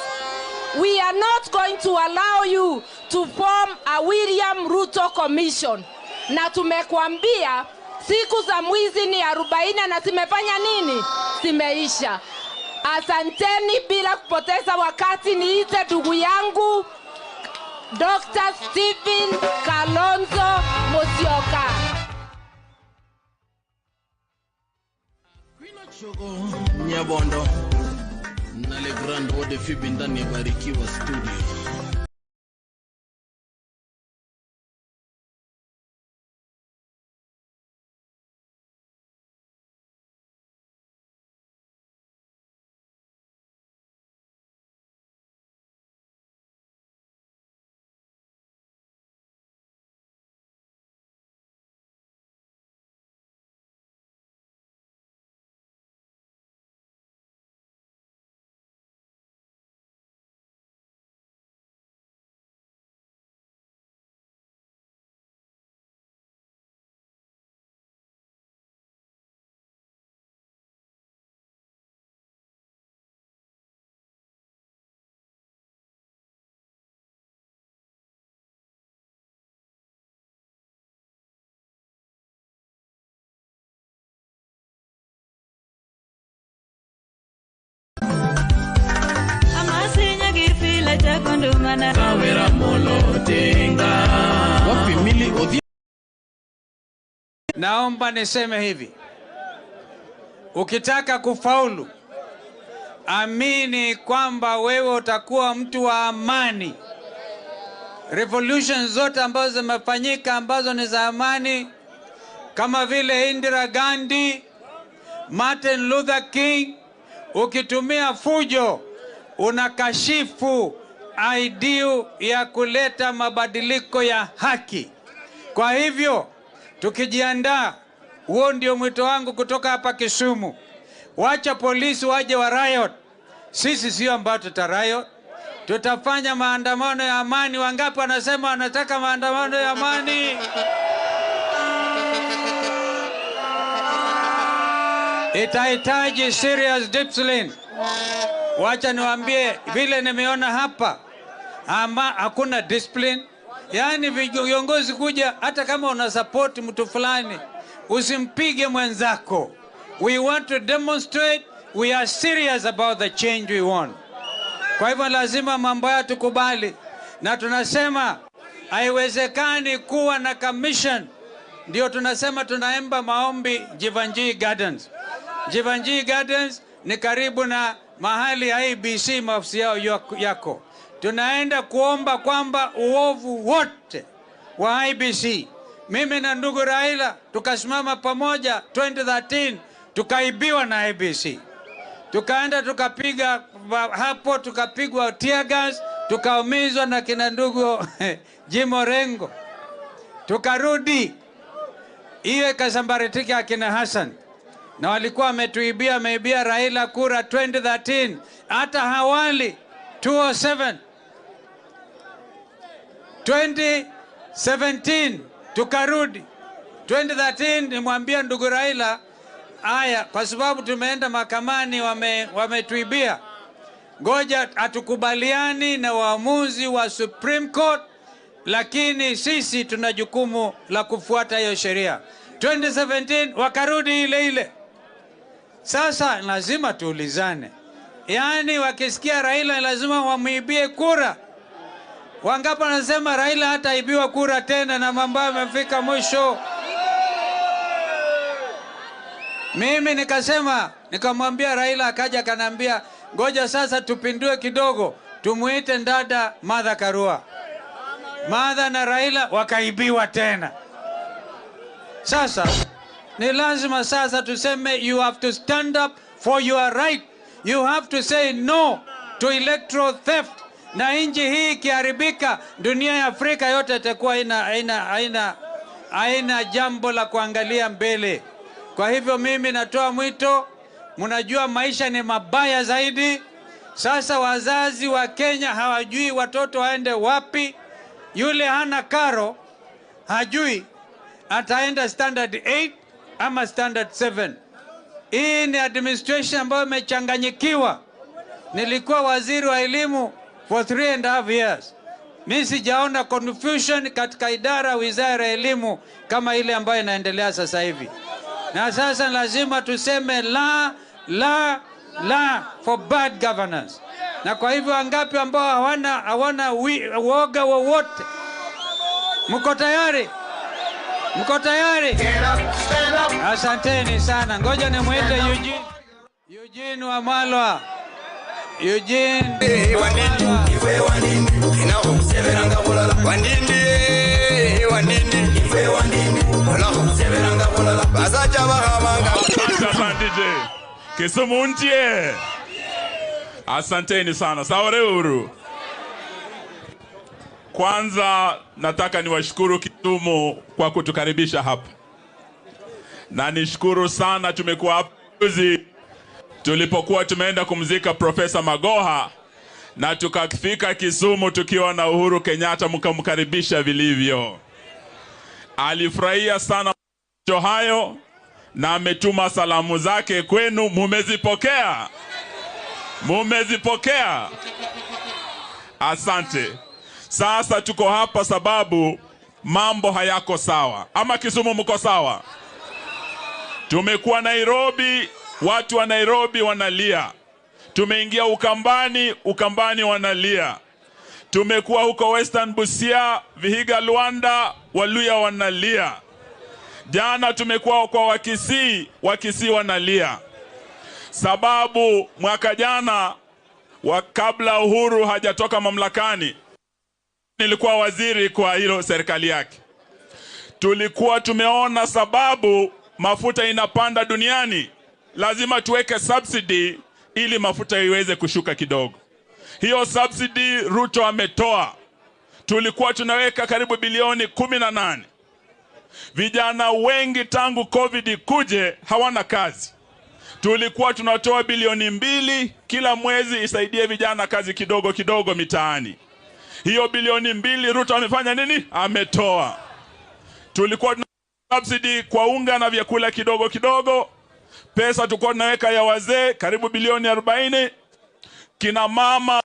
We are not going to allow you to form a William Ruto Commission. Na tumekwambia siku za mwizi ni 40 na zimefanya nini? Zimeisha. Asanteni. Bila kupoteza wakati niite ndugu yangu Dr. Stephen Kalonzo Musyoka. Nyabondo na Le Grand Ode Fibi ndani ya Barikiwa Studio. Naomba niseme hivi, ukitaka kufaulu, amini kwamba wewe utakuwa mtu wa amani. Revolution zote ambazo zimefanyika ambazo ni za amani, kama vile Indira Gandhi, Martin Luther King, ukitumia fujo unakashifu idea ya kuleta mabadiliko ya haki. Kwa hivyo tukijiandaa, huo ndio mwito wangu kutoka hapa Kisumu. Wacha polisi waje wa riot. Sisi sio ambao tuta riot. Tutafanya maandamano ya amani. Wangapi wanasema wanataka maandamano ya amani? Itahitaji serious discipline. Wacha niwaambie vile nimeona hapa, ama hakuna discipline. Yaani viongozi kuja, hata kama una support mtu fulani, usimpige mwenzako. We want to demonstrate we are serious about the change we want. Kwa hivyo lazima mambo haya tukubali, na tunasema haiwezekani kuwa na commission. Ndio tunasema tunaomba maombi Jivanjii Gardens. Jivanjii Gardens ni karibu na mahali IEBC maofisi yao yako. Tunaenda kuomba kwamba uovu wote wa IEBC, mimi na ndugu Raila tukasimama pamoja 2013, tukaibiwa na IEBC. Tukaenda tukapiga hapo, tukapigwa tear gas, tukaumizwa na kina ndugu Jim Orengo. Tukarudi, hiyo ikasambaratika akina Hassan. Na walikuwa wametuibia, wameibia Raila kura 2013, hata hawali 207. 2017 tukarudi. 2013 nimwambia ndugu Raila, aya, kwa sababu tumeenda mahakamani wametuibia, ngoja hatukubaliani na waamuzi wa Supreme Court, lakini sisi tuna jukumu la kufuata hiyo sheria. 2017 wakarudi ile ile. Sasa lazima tuulizane. Yaani wakisikia Raila lazima wamuibie kura. Wangapi wanasema Raila hataibiwa kura tena na mambo yamefika mwisho? Mimi nikasema, nikamwambia Raila, akaja akaniambia ngoja sasa tupindue kidogo, tumuite dada Martha Karua. Martha na Raila wakaibiwa tena. Sasa ni lazima sasa tuseme you have to stand up for your right. You have to say no to electoral theft. Na nchi hii ikiharibika, dunia ya Afrika yote itakuwa haina jambo la kuangalia mbele. Kwa hivyo mimi natoa mwito, mnajua maisha ni mabaya zaidi. Sasa wazazi wa Kenya hawajui watoto waende wapi. Yule hana karo hajui ataenda standard 8 ama standard 7. Hii ni administration ambayo imechanganyikiwa. Nilikuwa waziri wa elimu for 3.5 years. Mimi sijaona confusion katika idara wizara ya elimu kama ile ambayo inaendelea sasa hivi. Na sasa lazima tuseme la, la, la for bad governance. Na kwa hivyo wangapi ambao hawana uoga wowote? Mko tayari? Mko tayari? Asanteni sana. Ngoja nimuite Eugene. Eugene Wamalwa. Eugene Asante. Kisumu ntie. Asanteni sana. Sawa Uhuru. Kwanza nataka niwashukuru Kisumu kwa kutukaribisha hapa. Na nishukuru sana, tumekuwa hapa juzi tulipokuwa tumeenda kumzika Profesa Magoha, na tukafika Kisumu tukiwa na Uhuru Kenyatta, mkamkaribisha vilivyo. Alifurahia sana hayo na ametuma salamu zake kwenu. Mumezipokea? Mumezipokea? Asante. Sasa tuko hapa sababu mambo hayako sawa. Ama Kisumu mko sawa? Tumekuwa Nairobi, watu wa Nairobi wanalia. Tumeingia Ukambani, Ukambani wanalia. Tumekuwa huko Western Busia, Vihiga, Luanda, Waluya wanalia. Jana tumekuwa kwa Wakisii, Wakisii wanalia. Sababu mwaka jana kabla Uhuru hajatoka mamlakani, nilikuwa waziri kwa hilo serikali yake. Tulikuwa tumeona sababu mafuta inapanda duniani, lazima tuweke subsidy ili mafuta iweze kushuka kidogo. Hiyo subsidy Ruto ametoa. Tulikuwa tunaweka karibu bilioni 18. Vijana wengi tangu COVID kuje hawana kazi. Tulikuwa tunatoa bilioni 2 kila mwezi isaidie vijana kazi kidogo kidogo mitaani. Hiyo bilioni 2 Ruto amefanya nini? Ametoa. Tulikuwa tuna subsidy kwa unga na vyakula kidogo kidogo. Pesa tulikuwa tunaweka ya wazee karibu bilioni 40. Kina mama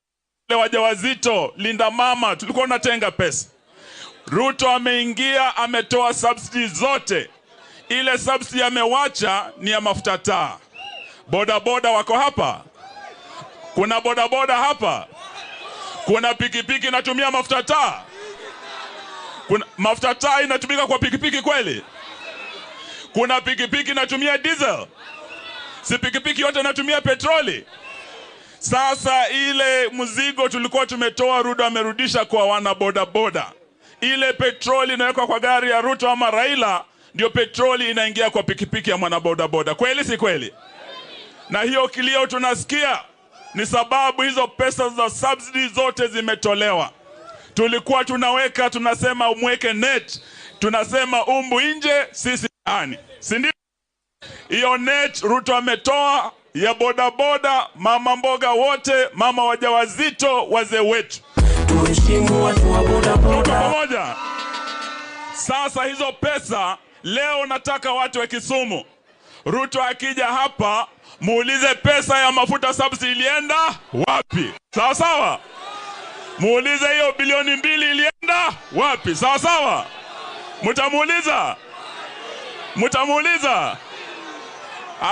wajawazito, linda mama, tulikuwa tunatenga pesa. Ruto ameingia, ametoa subsidy zote. Ile subsidy amewacha ni ya mafuta taa. Boda boda wako hapa? Kuna boda boda hapa? Kuna pikipiki inatumia mafuta taa? Kuna mafuta taa inatumika kwa pikipiki kweli? Kuna pikipiki inatumia diesel? Si pikipiki yote inatumia petroli? Sasa ile mzigo tulikuwa tumetoa, Ruto amerudisha kwa wana boda boda. Ile petroli inawekwa kwa gari ya Ruto ama Raila, ndio petroli inaingia kwa pikipiki ya mwana boda boda. Kweli si kweli? Na hiyo kilio tunasikia ni sababu hizo pesa za subsidy zote zimetolewa. Tulikuwa tunaweka, tunasema umweke net, tunasema umbu nje, sisi ndani. Si ndio? Hiyo net Ruto ametoa ya boda boda, mama mboga wote, mama wajawazito, wazee wetu. Tuheshimu watu wa boda boda. Pamoja. Sasa hizo pesa leo nataka watu wa Kisumu, Ruto akija hapa muulize pesa ya mafuta subsidy ilienda wapi? Sawa sawa? Muulize hiyo bilioni 2 ilienda wapi? Sawa sawa? Mtamuuliza? Mtamuuliza?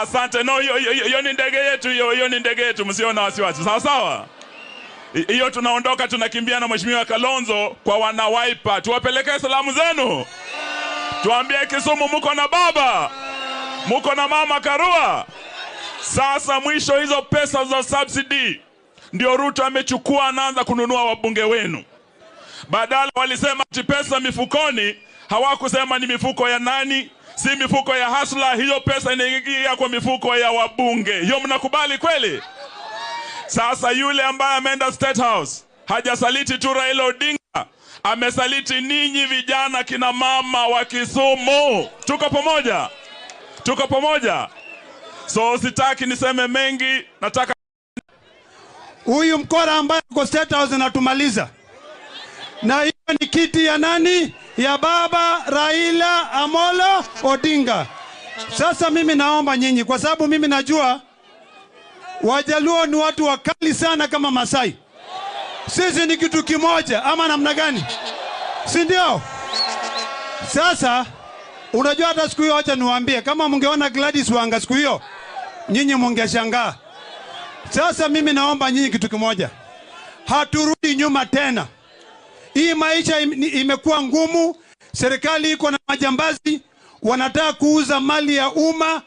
Asante. No, hiyo ni ndege yetu, hiyo ni ndege yetu, msione wasiwasi. Sawa sawa? Hiyo tunaondoka, tunakimbia na Mheshimiwa Kalonzo kwa wana Wiper. Tuwapelekee salamu zenu. Tuambie Kisumu muko na baba, muko na mama Karua. Sasa mwisho hizo pesa za subsidy ndio Ruto amechukua, anaanza kununua wabunge wenu. Badala walisema ati pesa mifukoni, hawakusema ni mifuko ya nani, si mifuko ya hasla. Hiyo pesa inaingia kwa mifuko ya wabunge. Hiyo mnakubali kweli? Sasa yule ambaye ameenda State House hajasaliti tu Raila Odinga, amesaliti ninyi vijana kina mama wa Kisumu. Tuko pamoja? Tuko pamoja? So sitaki niseme mengi, nataka huyu mkora ambaye uko State House anatumaliza. Na hiyo ni kiti ya nani? Ya baba Raila Amolo Odinga. Sasa mimi naomba nyinyi, kwa sababu mimi najua Wajaluo ni watu wakali sana kama Masai. Sisi ni kitu kimoja ama namna gani? Si ndio? Sasa unajua hata siku hiyo, acha niwaambie, kama mngeona Gladys Wanga siku hiyo, nyinyi mngeshangaa. Sasa mimi naomba nyinyi kitu kimoja. Haturudi nyuma tena. Hii maisha imekuwa ngumu, serikali iko na majambazi, wanataka kuuza mali ya umma,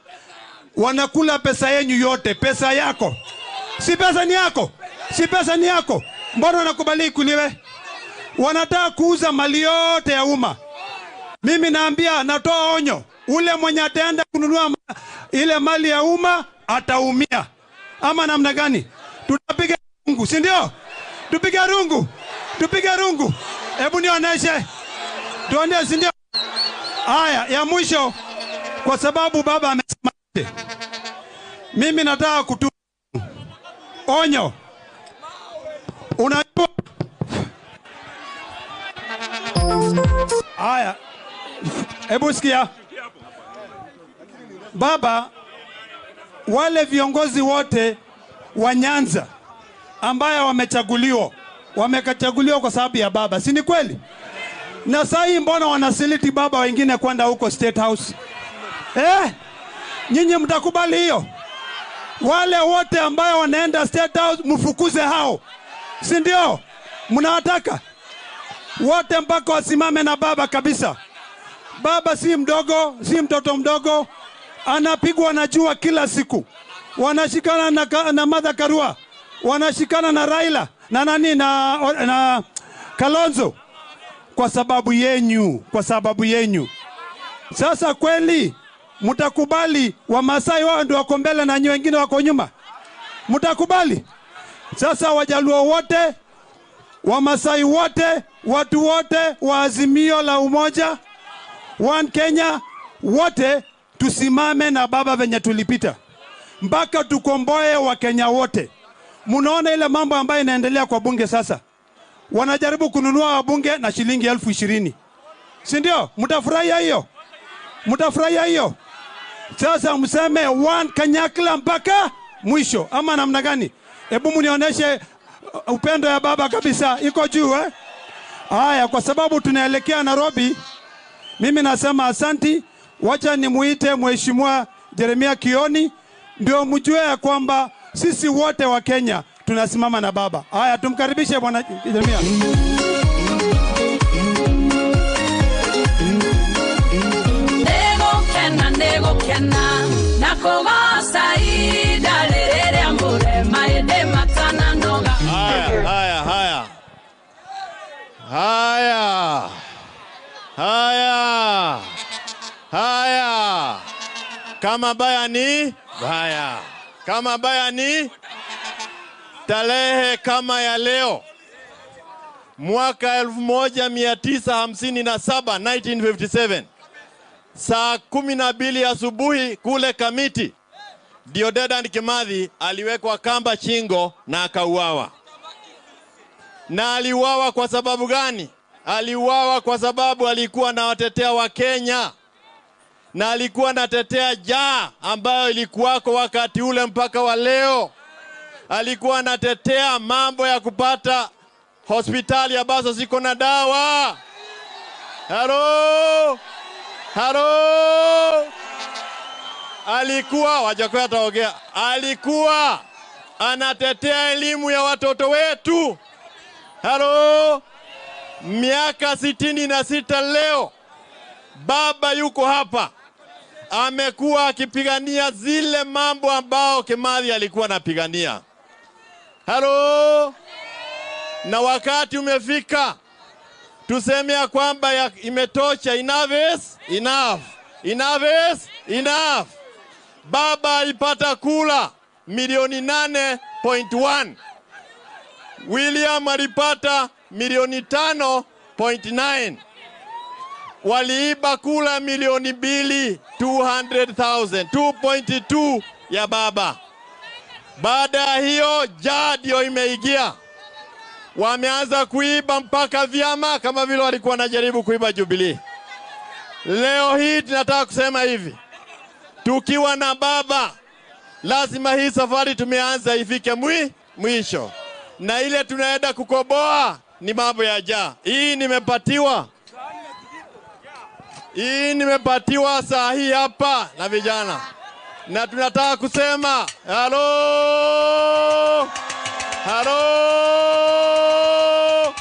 wanakula pesa yenu yote, pesa yako. Si pesa ni yako? Si pesa ni yako? Mbona wanakubali kuliwe? Wanataka kuuza mali yote ya umma. Mimi naambia, natoa onyo, ule mwenye ataenda kununua ile mali ya umma ataumia. Ama namna gani? Tutapiga rungu, si ndio? Tupiga rungu. Tupiga rungu. Hebu nionyeshe. Tuone, si ndio? Haya, ya mwisho, kwa sababu baba amesema, mimi nataka kutoa onyo. Unajua, haya, hebu sikia. Baba, wale viongozi wote wa Nyanza ambaye wamechaguliwa kwa sababu ya baba, si ni kweli? Na saa hii mbona wanasiliti baba wengine kwenda huko State House? Nyinyi mtakubali hiyo? Wale wote ambayo wanaenda State House mfukuze hao, si ndio? Mnawataka wote mpaka wasimame na baba kabisa. Baba si mdogo, si mtoto mdogo, anapigwa na jua kila siku. Wanashikana na Martha Karua, wanashikana na Raila na nani na Kalonzo kwa sababu yenyu, kwa sababu yenyu. Sasa kweli mtakubali Wamasai wao ndio wako mbele na nyinyi wengine wako nyuma? Mtakubali? Sasa Wajaluo wote, Wamasai wote, watu wote wa Azimio la Umoja, One Kenya, wote tusimame na baba venye tulipita. mpaka tukomboe Wakenya wote. Munaona ile mambo ambayo inaendelea kwa bunge sasa. Wanajaribu kununua wabunge na shilingi 20,000. Si ndio? Mtafurahia hiyo? Mtafurahia hiyo? Sasa mseme one Kanyakla mpaka mwisho ama namna gani? Hebu mnionyeshe upendo ya baba kabisa iko juu eh? Haya, kwa sababu tunaelekea Nairobi, mimi nasema asanti. Wacha nimuite Mheshimiwa Jeremia Kioni ndio mjue ya kwamba sisi wote wa Kenya tunasimama na baba. Haya, tumkaribishe Bwana Jeremia. Nego kena, nego kena, nakogosa idalere amore maende matana noga. Haya, haya, haya. Haya. Haya. Haya. Kama baya ni baya. Kama baya ni tarehe kama ya leo mwaka 1957, 1957, saa 12 asubuhi kule Kamiti, ndio Dedan Kimathi aliwekwa kamba shingo na akauawa. Na aliuawa kwa sababu gani? Aliuawa kwa sababu alikuwa anawatetea wa Kenya. Na alikuwa anatetea njaa ambayo ilikuwako wakati ule mpaka wa leo. Alikuwa anatetea mambo ya kupata hospitali ambazo ziko na dawa. Halo! Halo! Alikuwa, Wajakoya ataongea, alikuwa anatetea elimu ya watoto wetu. Halo! Miaka 66 leo baba yuko hapa. Amekuwa akipigania zile mambo ambao Kimathi alikuwa anapigania. Halo! Na wakati umefika tuseme ya kwamba imetosha. Enough is enough. Enough is enough. Baba alipata kula milioni 8.1. William alipata milioni 5.9. Waliiba kula milioni 2, 200,000, 2.2 ya baba. Baada ya hiyo njaa ndio imeingia. Wameanza kuiba mpaka vyama kama vile walikuwa wanajaribu kuiba Jubilee. Leo hii tunataka kusema hivi, tukiwa na baba lazima hii safari tumeanza ifike mwisho. Na ile tunaenda kukoboa ni mambo ya njaa. Hii nimepatiwa saa hii hapa na vijana. Na tunataka kusema halo, halo.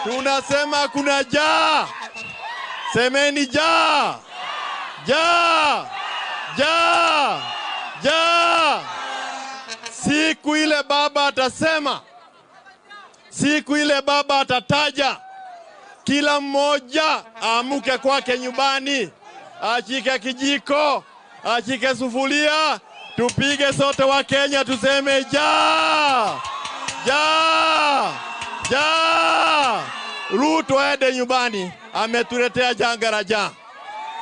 Tunasema kuna njaa. Semeni njaa. Njaa. Njaa. Njaa. Siku ile baba atasema, siku ile baba atataja, kila mmoja aamuke kwake nyumbani, ashike kijiko, ashike sufuria, tupige sote wa Kenya tuseme njaa. Njaa. Njaa. Ruto aende nyumbani, ametuletea janga la njaa.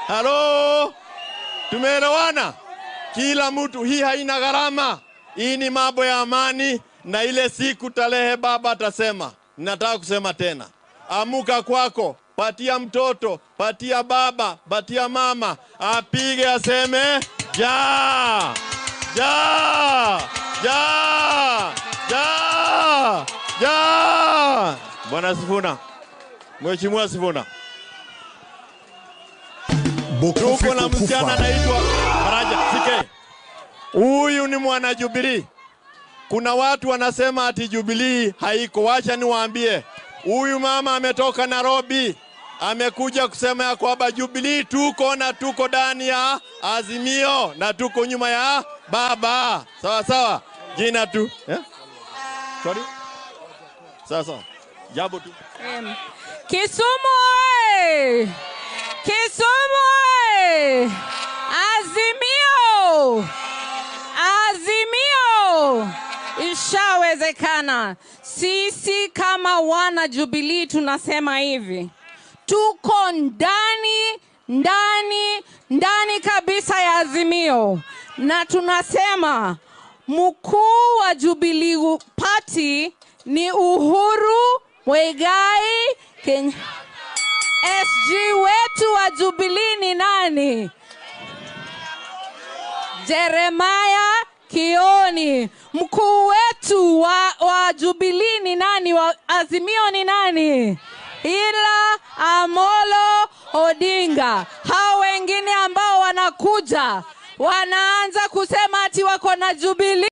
Halo, tumeelewana? Kila mtu, hii haina gharama. Hii ni mambo ya amani. Na ile siku tarehe baba atasema, nataka kusema tena, amuka kwako, patia mtoto, patia baba, patia mama, apige aseme njaa. Njaa. Njaa. Njaa. Njaa. Bwana Sifuna, Mheshimiwa Sifuna, tuko na msichana anaitwa Faraja Sike. Huyu ni mwana Jubilee. Kuna watu wanasema ati Jubilee haiko. Wacha niwaambie, huyu mama ametoka Nairobi, amekuja kusema ya kwamba Jubilee tuko na tuko ndani ya Azimio na tuko nyuma ya baba. Sawa sawa. Jina tu. Yeah? Sorry? Sawa sawa. Jambo tu. Kisumu oye! Kisumu oye! Azimio! Azimio! Ishawezekana. Sisi kama wana Jubilee tunasema hivi, tuko ndani, ndani, ndani kabisa ya Azimio. Na tunasema mkuu wa Jubilee Party ni Uhuru Muigai Kenyatta. SG wetu wa Jubilee ni nani? Jeremiah Kioni. Mkuu wetu wa Jubilee ni nani? Wa Azimio ni nani? Ila Amolo Odinga. Hao wengine ambao wanakuja wanaanza kusema ati wako na Jubilee.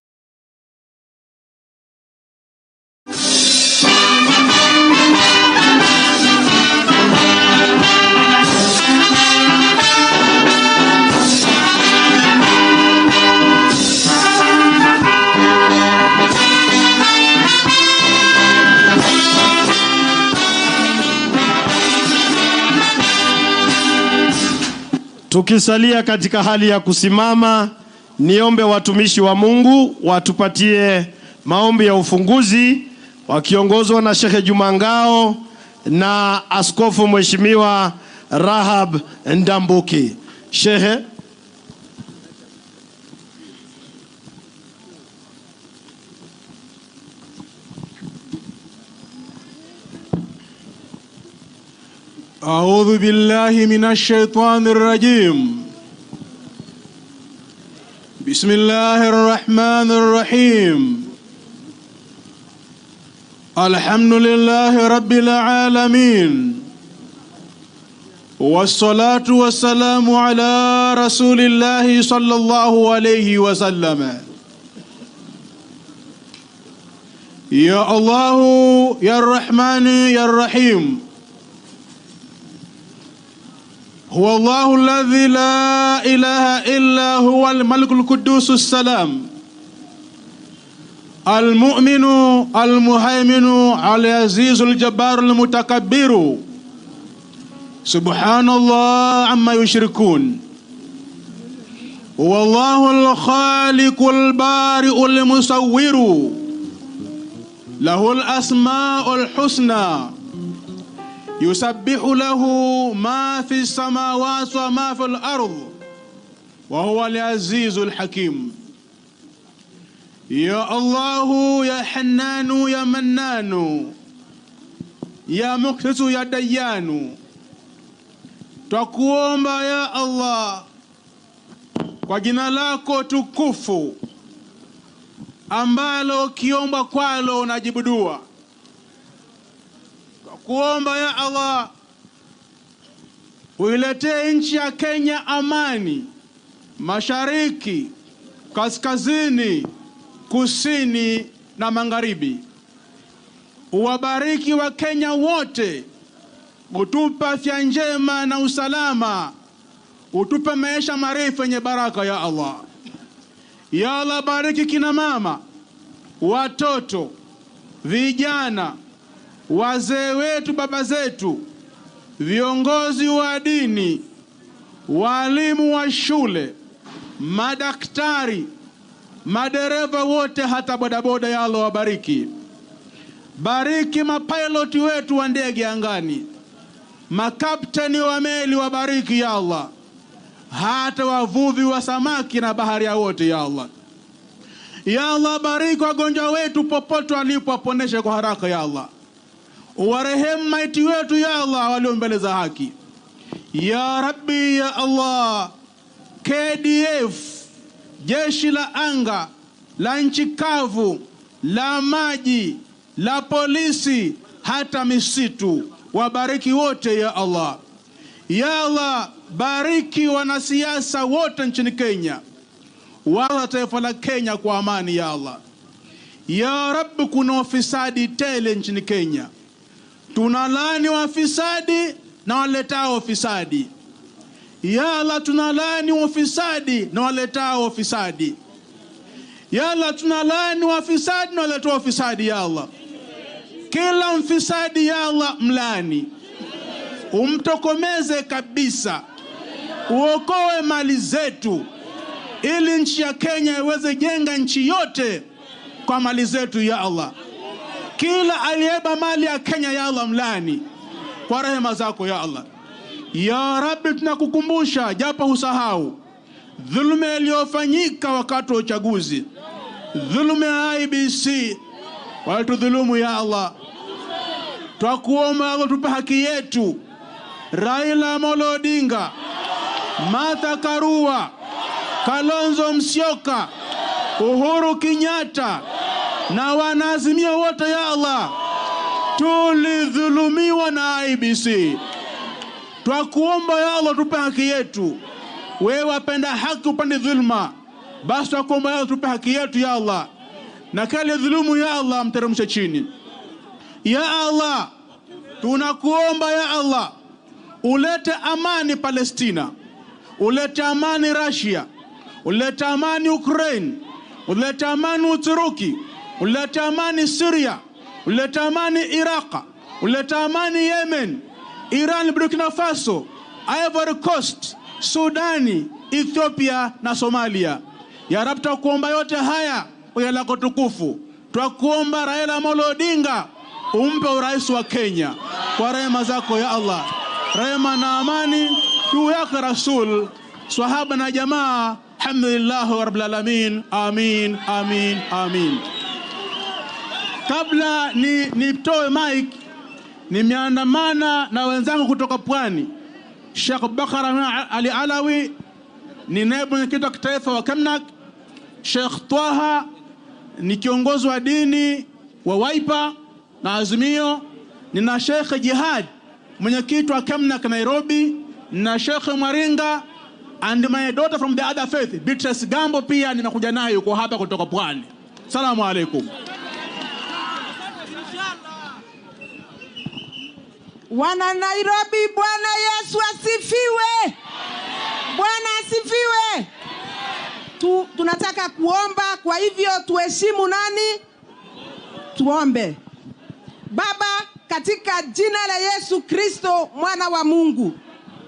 Tukisalia katika hali ya kusimama, niombe watumishi wa Mungu watupatie maombi ya ufunguzi wakiongozwa na Sheikh Juma Ngao na Askofu Mheshimiwa Rahab Ndambuki. Sheikh. أعوذ بالله من الشيطان الرجيم. بسم الله الرحمن الرحيم. الحمد لله رب العالمين، والصلاة والسلام على رسول الله صلى الله عليه وسلم. يا الله يا الرحمن يا الرحيم، هو الله الذي لا إله إلا هو الملك القدوس السلام المؤمن المهيمن العزيز الجبار المتكبر، سبحان الله عما يشركون. هو الله الخالق البارئ المصور، له الأسماء الحسنى، يسبح له ما في السماوات وما في الأرض، وهو العزيز الحكيم. يا الله يا حنان يا منان يا مقسط يا ديان، twakuomba ya Allah kwa jina lako tukufu ambalo ukiomba kwalo unajibu dua. Kuomba ya Allah uiletee nchi ya Kenya amani, mashariki, kaskazini, kusini na magharibi. Uwabariki wa Kenya wote, utupe afya njema na usalama, utupe maisha marefu yenye baraka ya Allah. Ya Allah, bariki kina mama, watoto, vijana, wazee wetu, baba zetu, viongozi wa dini, walimu wa shule, madaktari, madereva wote, hata bodaboda. Ya Allah wabariki. Bariki mapiloti wetu wa ndege angani, makapteni wa meli wabariki ya Allah, hata wavuvi wa samaki na baharia wote ya Allah. Ya Allah, bariki wagonjwa wetu popote walipo, waponeshe kwa haraka ya Allah. Warehemu maiti wetu ya Allah walio mbele za haki. Ya Rabbi ya Allah, KDF, jeshi la anga, la nchi kavu, la maji, la polisi, hata misitu, wabariki wote ya Allah. Ya Allah, bariki wanasiasa wote nchini Kenya, wala taifa la Kenya kwa amani ya Allah. Ya Rabbi, kuna wafisadi tele nchini Kenya. Tunalaani wafisadi na waletao wafisadi. Ya Allah, tunalaani wafisadi na waletao wafisadi. Ya Allah, tunalaani wafisadi na waletao wafisadi ya Allah. Kila mfisadi ya Allah mlaani, umtokomeze kabisa, uokoe mali zetu, ili nchi ya Kenya iweze jenga nchi yote kwa mali zetu ya Allah. Kila aliyeba mali ya Kenya ya Allah mlaani kwa rehema zako ya Allah. Ya Rabbi, tunakukumbusha japo husahau, Dhuluma iliyofanyika wakati wa uchaguzi, dhuluma ya IEBC, walitudhulumu ya Allah. Twakuomba Allah tupe haki yetu. Raila Amolo Odinga, Martha Karua, Kalonzo Musyoka, Uhuru Kenyatta na wanaazimio wote ya Allah, tulidhulumiwa na IEBC. Twakuomba ya Allah tupe haki yetu. Wewe wapenda haki upande dhulma, basi twakuomba ya Allah tupe haki yetu ya Allah, na kale dhulumu ya Allah mteremshe chini ya Allah. Tunakuomba ya Allah ulete amani Palestina, ulete amani Russia, ulete amani Ukraine, ulete amani Uturuki, ulete amani Syria, ulete amani Iraq, ulete amani Yemen, Iran, Burkina Faso, Ivory Coast, Sudani, Ethiopia na Somalia. Ya Rab, twakuomba yote haya kwa lako tukufu. Twakuomba Raila Amolo Odinga umpe urais wa Kenya kwa rehema zako ya Allah. Rehema na amani juu yake Rasul, swahaba na jamaa. Alhamdulillah rabbil alamin. Amin, amin, amin. Kabla nitoe mic, nimeandamana na wenzangu kutoka Pwani. Sheikh Bakar Ali Alawi ni naibu mwenyekiti wa kitaifa wa Kemnak. Sheikh Twaha ni kiongozi wa dini wa Wiper na Azimio. Nina Sheikh Jihad mwenyekiti wa Kemnak Nairobi, na Sheikh Maringa and my daughter from the other faith Beatrice Gambo pia nimekuja naye, yuko hapa kutoka Pwani. Salamu alaikum. Wana Nairobi, Bwana Yesu asifiwe. Bwana asifiwe. Tunataka kuomba, kwa hivyo tuheshimu nani? Tuombe. Baba, katika jina la Yesu Kristo mwana wa Mungu,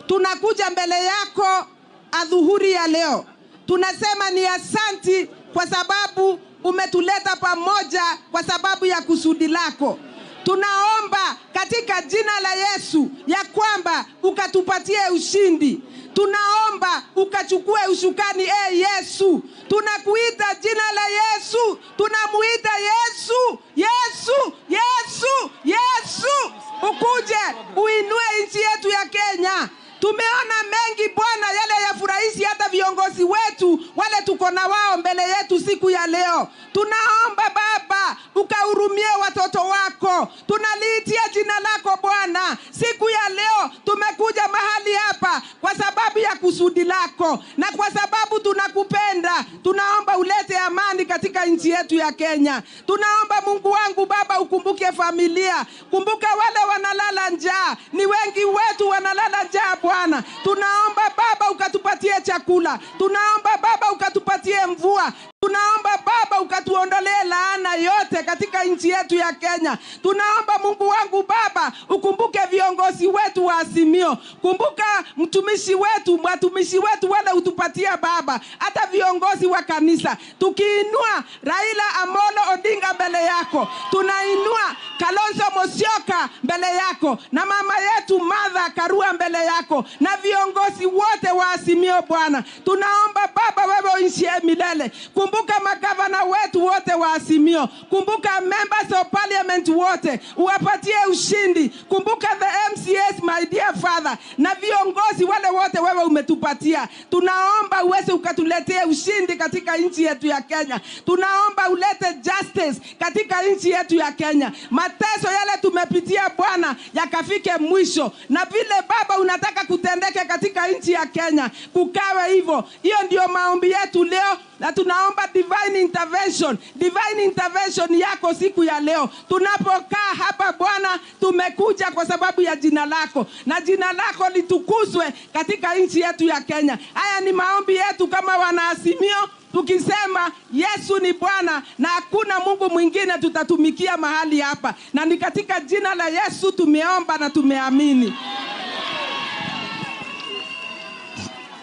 tunakuja mbele yako adhuhuri ya leo. Tunasema ni asanti kwa sababu umetuleta pamoja kwa sababu ya kusudi lako. Tunaomba katika jina la Yesu ya kwamba ukatupatie ushindi. Tunaomba ukachukue usukani, Yesu. Tunakuita jina la Yesu. Tunamuita Yesu, Yesu, Yesu, Yesu. Ukuje uinue nchi yetu ya Kenya. Tumeona mengi Bwana, yale ya furahishi hata viongozi wetu wale tuko na wao mbele yetu siku ya leo. Tunaomba Baba ukahurumie watoto wako. Tunaliitia jina lako Bwana. Siku ya leo tumekuja mahali hapa kwa sababu ya kusudi lako na kwa sababu tunakupenda. Tunaomba ulete amani katika nchi yetu ya Kenya. Tunaomba Mungu wangu Baba ukumbuke familia. Kumbuka wale wanalala njaa. Ni wengi wetu wanalala njaa Bwana. Tunaomba Baba ukatupatie chakula. Tunaomba Baba ukatupatie mvua. Tunaomba Baba ukatuondolee laana yote katika nchi yetu ya Kenya. Tunaomba Mungu wangu Baba ukumbuke viongozi wetu wa Azimio. Kumbuka mtumishi wetu, watumishi wetu wale utupatia Baba, hata viongozi wa kanisa. Tukiinua Raila Amolo Odinga mbele yako, tunainua Kalonzo Musyoka mbele yako, na mama yetu Martha Karua mbele yako, na viongozi wote wa Azimio Bwana. Tunaomba Baba wewe uishie milele. Kumbuka magavana wetu wote wa Azimio. Kumbuka members of parliament wote, uwapatie ushindi. Kumbuka the MCS, my dear father, na viongozi wale wote wewe umetupatia. Tunaomba uweze ukatuletee ushindi katika nchi yetu ya Kenya. Tunaomba ulete justice katika nchi yetu ya Kenya. Mateso yale tumepitia Bwana yakafike mwisho, na vile Baba unataka kutendeke katika nchi ya Kenya kukawe hivyo. Hiyo ndio maombi yetu leo, na tunaomba divine intervention, divine intervention yako siku ya leo. Tunapokaa hapa Bwana, tumekuja kwa sababu ya jina lako, na jina lako litukuzwe katika nchi yetu ya Kenya. Haya ni maombi yetu kama wanaazimio, tukisema Yesu ni Bwana na hakuna Mungu mwingine tutatumikia mahali hapa. Na ni katika jina la Yesu tumeomba na tumeamini.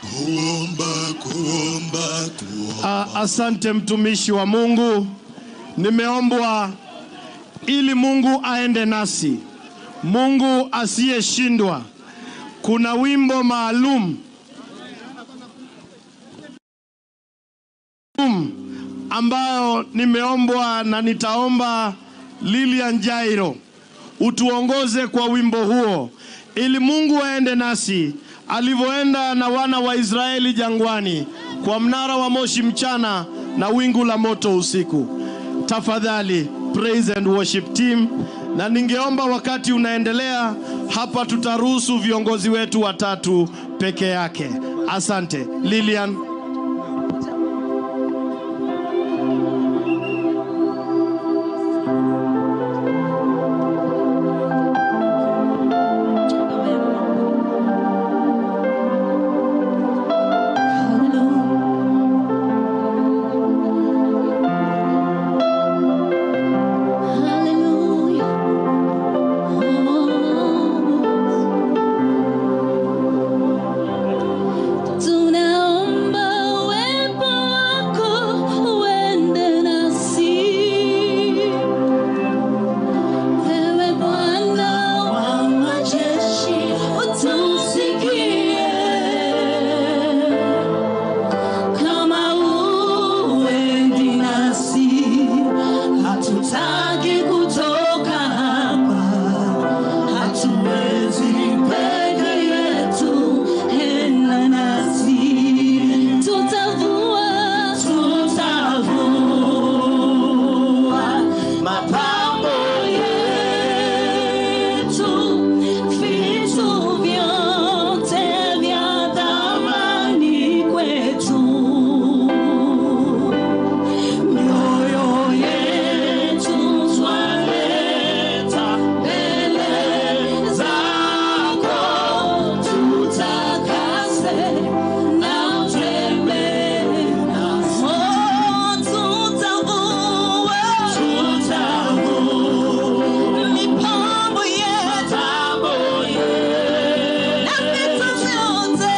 Kuomba, kuomba. Asante mtumishi wa Mungu. Nimeombwa ili Mungu aende nasi, Mungu asiyeshindwa. Kuna wimbo maalum ambayo nimeombwa na nitaomba Lilian Jairo utuongoze kwa wimbo huo, ili Mungu aende nasi alivyoenda na wana wa Israeli jangwani kwa mnara wa moshi mchana na wingu la moto usiku. Tafadhali praise and worship team, na ningeomba wakati unaendelea hapa tutaruhusu viongozi wetu watatu peke yake. Asante Lilian. Tunaomba uwepo wako uende nasi, Ewe Bwana wa majeshi, utusikie. Kama uendi nasi, hatutaki kutoka hapa, hatuwezi peke yetu, enda nasi. Tutavua, tutavua mapambo yetu, vitu vyote vya thamani kwetu. Mioyo yetu twaleta mbele zako, tutakase na utembee nasi. Oh, tutavua, tutavua mipambo yetu, na vitu vyote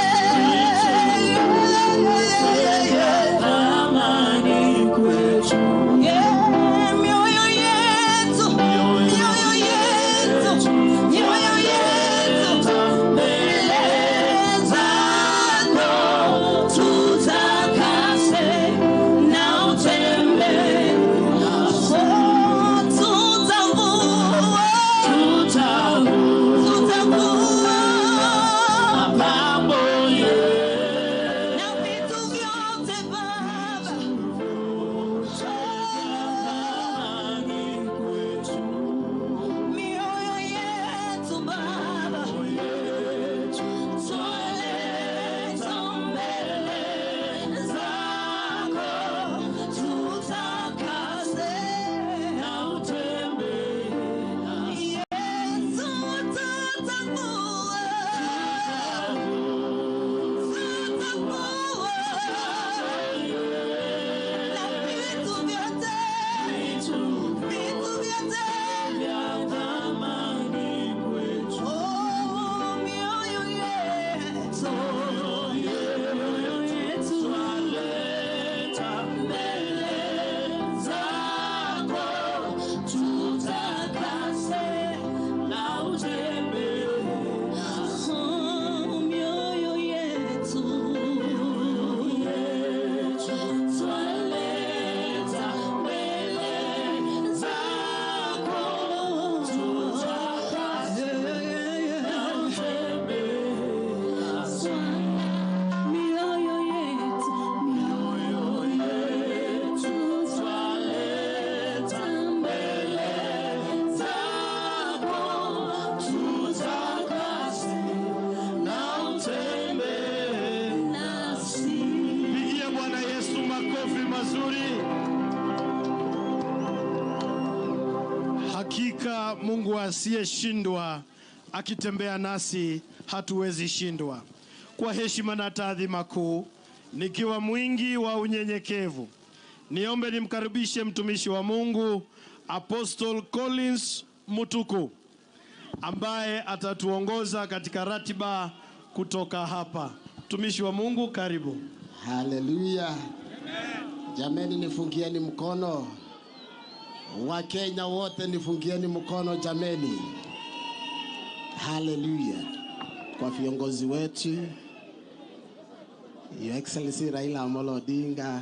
vya thamani kwetu. Yeah, mioyo yetu, mioyo yetu, mioyo yetu mbele zako, tutakase na utembee nasi. Oh, tutavua, tutavua mapambo yetu na vitu vyote Baba. Mioyo yetu Baba, twaleta mbele zako, tutakase na utembee nasi. Yesu, tutavua, tutavua na vitu vyote, vitu vyote vya thamani kwetu. Oh, mioyo yetu, mioyo yetu twaleta mbele zako, tutakase na utembee nasi. Oh, mioyo yetu, twaleta mbele zako, tutakase na utembee nasi. Mioyo yetu, mioyo yetu twaleta mbele zako, tutakase na utembee nasi. Pigia Bwana Yesu makofi mazuri. Hakika Mungu asiyeshindwa akitembea nasi hatuwezi shindwa. Kwa heshima na taadhima kuu, nikiwa mwingi wa unyenyekevu, niombe nimkaribishe mtumishi wa Mungu Apostle Collins Mutuku ambaye atatuongoza katika ratiba kutoka hapa. Mtumishi wa Mungu, karibu. Haleluya. Jameni, nifungieni mkono. Wakenya wote nifungieni mkono jameni. Haleluya. Kwa viongozi wetu, Your Excellency Raila Amolo Odinga,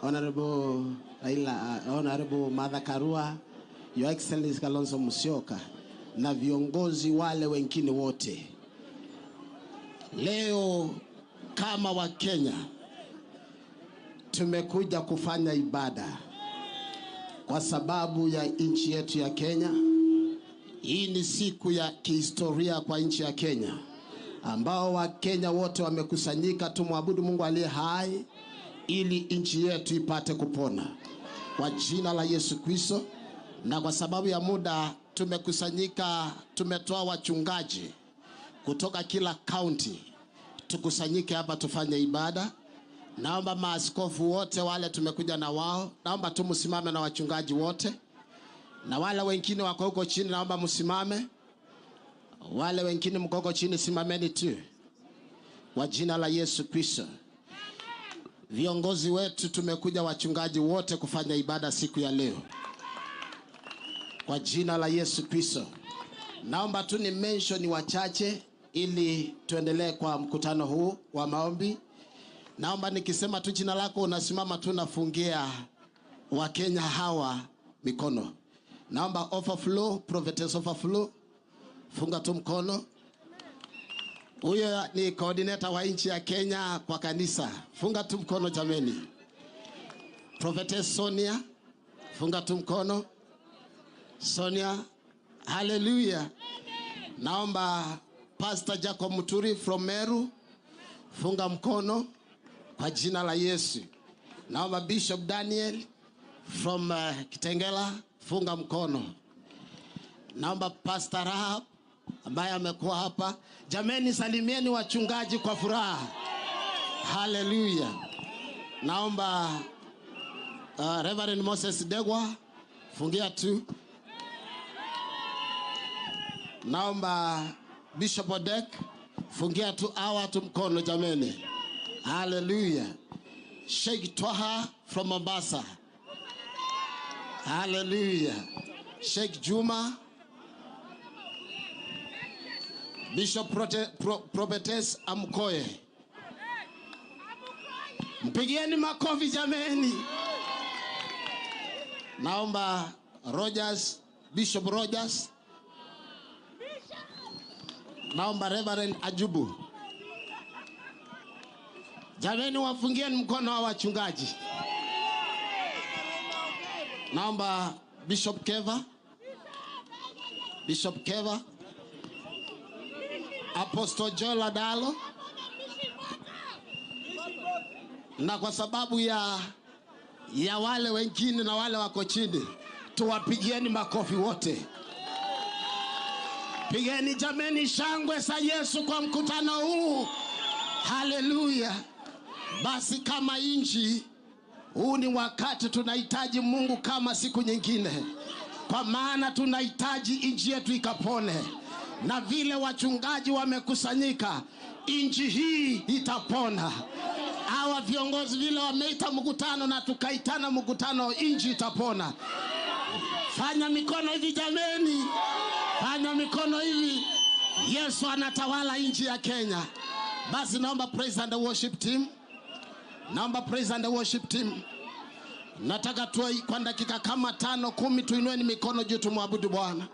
Honorable Raila, Honorable Martha Karua, Your Excellency Kalonzo Musyoka na viongozi wale wengine wote. Leo kama Wakenya tumekuja kufanya ibada kwa sababu ya nchi yetu ya Kenya. Hii ni siku ya kihistoria kwa nchi ya Kenya, ambao Wakenya wote wamekusanyika tumwabudu Mungu aliye hai ili nchi yetu ipate kupona kwa jina la Yesu Kristo. Na kwa sababu ya muda tumekusanyika, tumetoa wachungaji kutoka kila kaunti, tukusanyike hapa tufanye ibada. Naomba maaskofu wote wale tumekuja na wao, naomba tu msimame na wachungaji wote, na wale wengine wako huko chini, naomba msimame. Wale wengine mko huko chini, simameni tu kwa jina la Yesu Kristo. Viongozi wetu tumekuja, wachungaji wote, kufanya ibada siku ya leo kwa jina la Yesu Kristo. Naomba tu ni mention wachache ili tuendelee kwa mkutano huu wa maombi. Naomba nikisema tu jina lako unasimama tu, nafungia Wakenya hawa mikono. Naomba Overflow, Prophetess Overflow, funga tu mkono. Huyo ni coordinator wa nchi ya Kenya kwa kanisa. Funga tu mkono jameni. Prophetess Sonia, funga tu mkono. Sonia, hallelujah. Naomba Pastor Jacob Muturi from Meru, funga mkono kwa jina la Yesu. Naomba Bishop Daniel from Kitengela, funga mkono. Naomba Pastor Rahab ambaye amekuwa hapa. Jameni, salimieni wachungaji kwa furaha. Hallelujah. Naomba Reverend Moses Degwa, fungia tu. Naomba Bishop Odek, fungia tu hawa tu mkono jameni. Hallelujah. Sheikh Twaha from Mombasa. Hallelujah. Sheikh Juma. Bishop Prophetess Amkoye. Mpigieni makofi jameni. Naomba Rogers, Bishop Rogers. Naomba Reverend Ajubu. Jameni, wafungieni mkono wa wachungaji. Naomba Bishop Keva. Bishop Keva. Apostle Joel Adalo. Na kwa sababu ya wale wengine na wale wako chini, tuwapigieni makofi wote. Pigeni jameni shangwe za Yesu kwa mkutano huu. Haleluya. Basi kama nchi, huu ni wakati tunahitaji Mungu kama siku nyingine, kwa maana tunahitaji nchi yetu ikapone. Na vile wachungaji wamekusanyika, nchi hii itapona. Hawa viongozi vile wameita mkutano na tukaitana mkutano, nchi itapona. Fanya mikono hivi jameni. Fanya mikono hivi. Yesu anatawala nchi ya Kenya. Basi naomba praise and worship team. Naomba praise and worship team. Nataka tuwe kwa dakika kama 5 10, tuinueni mikono juu tumwabudu Bwana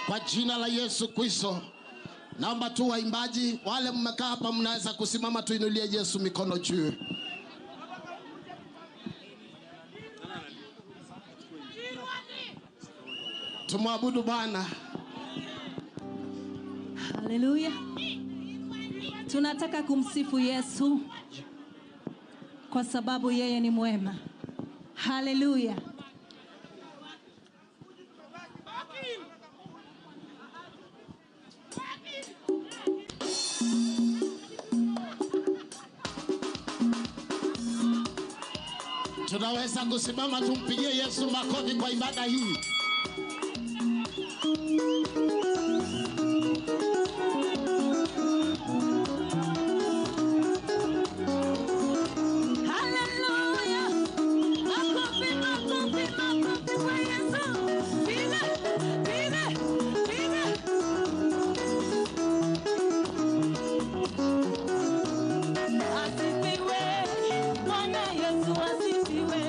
kwa jina la Yesu Kristo. Naomba tu waimbaji wale mmekaa hapa mnaweza kusimama, tuinulie Yesu mikono juu. Tumwabudu Bwana. Haleluya. Tunataka kumsifu Yesu kwa sababu yeye ni mwema. Haleluya. Tunaweza kusimama tumpigie Yesu makofi kwa ibada hii. Hallelujah. Makofi, makofi, makofi kwa Yesu. Piga, piga, piga. Asifiwe, Bwana Yesu asifiwe.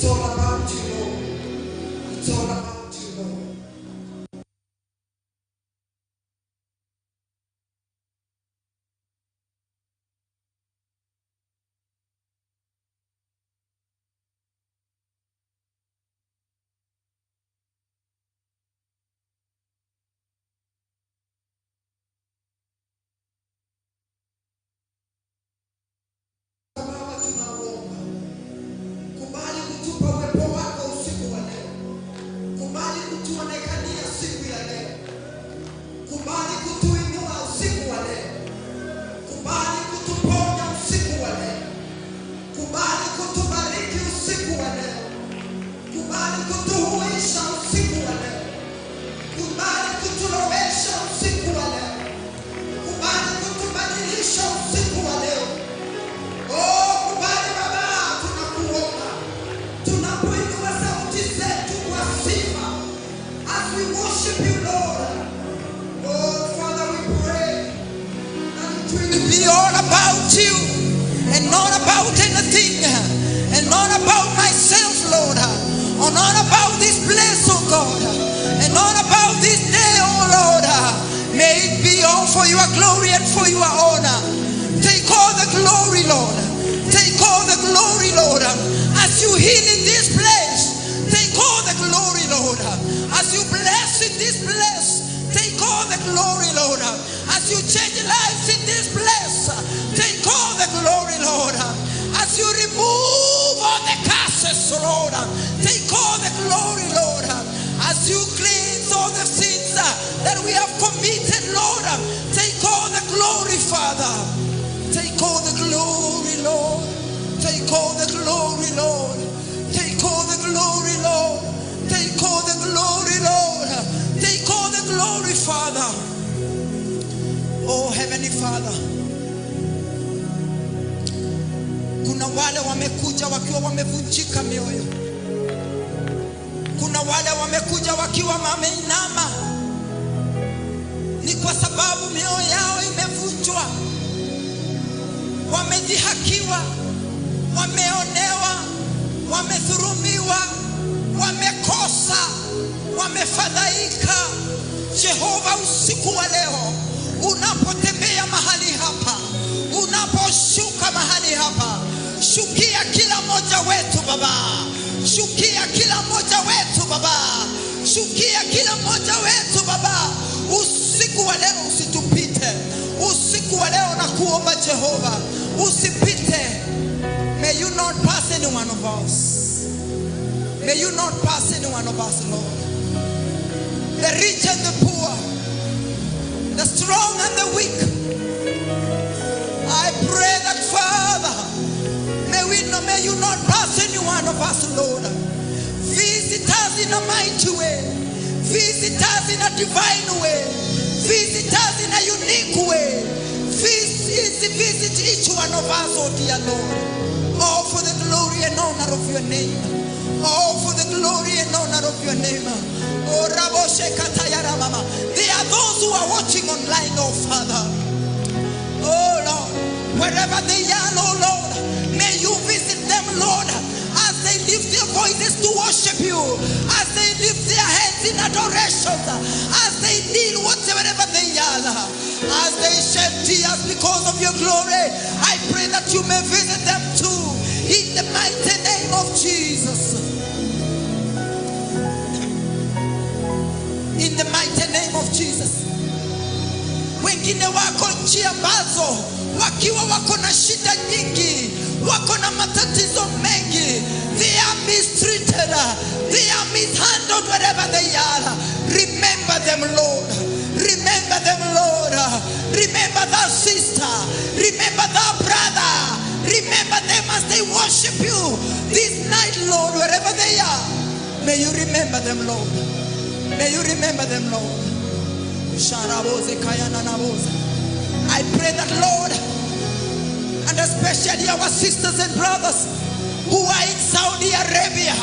It's all about you, Lord. It's all about you, Lord. Baba, tunaomba kubali kutupa uwepo wako usiku wa leo, kubali kutuonekania siku ya leo, kubali kutuinua usiku wa leo, kubali kutuponya usiku wa leo, kubali kutubariki usiku wa leo, kubali kutuhuisha usiku wa leo, kubali kutulowesha usiku wa leo, kubali kutubadilisha usiku wa leo. Oh, kubali Baba, tunakuomba tunapoinua sauti zetu kwa sifa, as we worship you Lord. Oh Father, we pray that it will be all about you and not about anything and not about myself, Lord, or not about this place, oh God, and not about this day, oh Lord. May it be all for your glory and for your honor. Take all the glory, Lord. Take all the glory, Lord. As you heal in this place, take all the glory, Lord. As you bless in this place, take all the glory, Lord. As you change lives in this place, take all the glory, Lord. As you remove all the curses, Lord, take all the glory, Lord. As you cleanse all the sins that we have committed, Lord, take all the glory, Father. Take all the glory, Lord. Take all the glory, Lord. Take all the glory, Lord. Take all the glory, Lord. Take all the glory, Father. Oh, Heavenly Father. Kuna wale wamekuja wakiwa wamevunjika mioyo. Kuna wale wamekuja wakiwa wameinama. Ni kwa sababu mioyo yao imevunjwa. Wamedhihakiwa, wameonewa, wamedhulumiwa, wamekosa, wamefadhaika. Jehova, usiku wa leo unapotembea mahali hapa, unaposhuka mahali hapa, shukia kila mmoja wetu Baba, shukia kila mmoja wetu Baba, shukia kila mmoja wetu Baba. Usiku wa leo usitupite, usiku wa leo na kuomba Jehova, usipite. May you not pass any one of us. May you not pass any one of us, Lord. The rich and the poor, the strong and the weak. I pray that, Father, may you not pass any one of us, Lord. Visit us in a mighty way. Visit us in a divine way. Visit us in a unique way. Visit each one of us, oh dear Lord. All for the glory and honor of your name. All for the glory and honor of your name. Oh, Raboshe Katayara Mama. There are those who are watching online, oh Father. Oh Lord, wherever they are, oh Lord, may you visit them, Lord, as they lift their voices to worship you, as they lift their hands in adoration, as they kneel whatever they are, as they shed tears because of your glory. I pray that you may visit them too, in the mighty name of Jesus. In the mighty name of Jesus. Wengine wako nchi ambazo wakiwa wako na shida nyingi, wako na matatizo mengi, they are mistreated, they are mishandled wherever they are. Remember them, Lord. Remember them, Lord. Remember that sister. Remember that brother. Remember them as they worship you this night, Lord, wherever they are. May you remember them, Lord. May you remember them, Lord. I pray that, Lord, and especially our sisters and brothers who are in Saudi Arabia,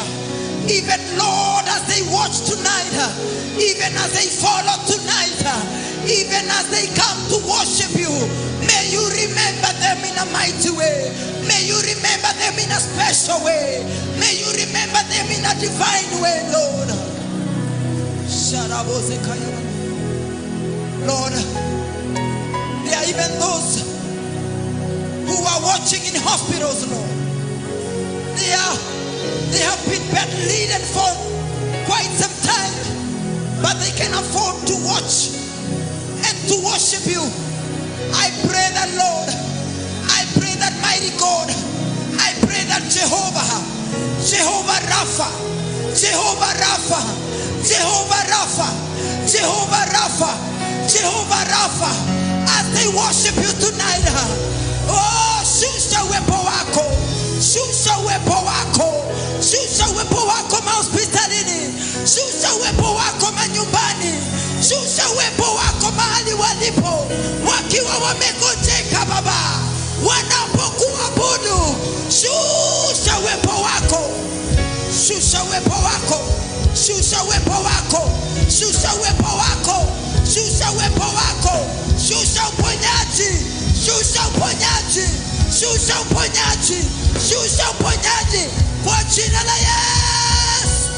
even, Lord, as they watch tonight, even as they follow tonight, even as they come to worship you, may you remember them in a mighty way. May you remember them in a special way. May you remember a divine way, Lord. Lord, there are even those who are watching in hospitals, Lord. They have been bedridden for quite some time, but they can afford to watch and to worship you. I pray that, Lord, I pray that mighty God, I pray that Jehovah, Jehovah Rapha, Jehovah Rapha, Jehovah Rapha, Jehovah Rapha, Jehovah Rapha, as they worship you tonight, oh, shusha uwepo wako, shusha uwepo wako, shusha uwepo wako mahospitalini, shusha uwepo wako manyumbani, shusha uwepo wako mahali walipo, wakiwa wamegonjeka Baba, wanapokuabudu, shusha uwepo wako, shusha uwepo wako, shusha uwepo wako, shusha uwepo wako, shusha uwepo wako, shusha uponyaji, shusha uponyaji, shusha uponyaji, shusha uponyaji kwa jina la Yesu.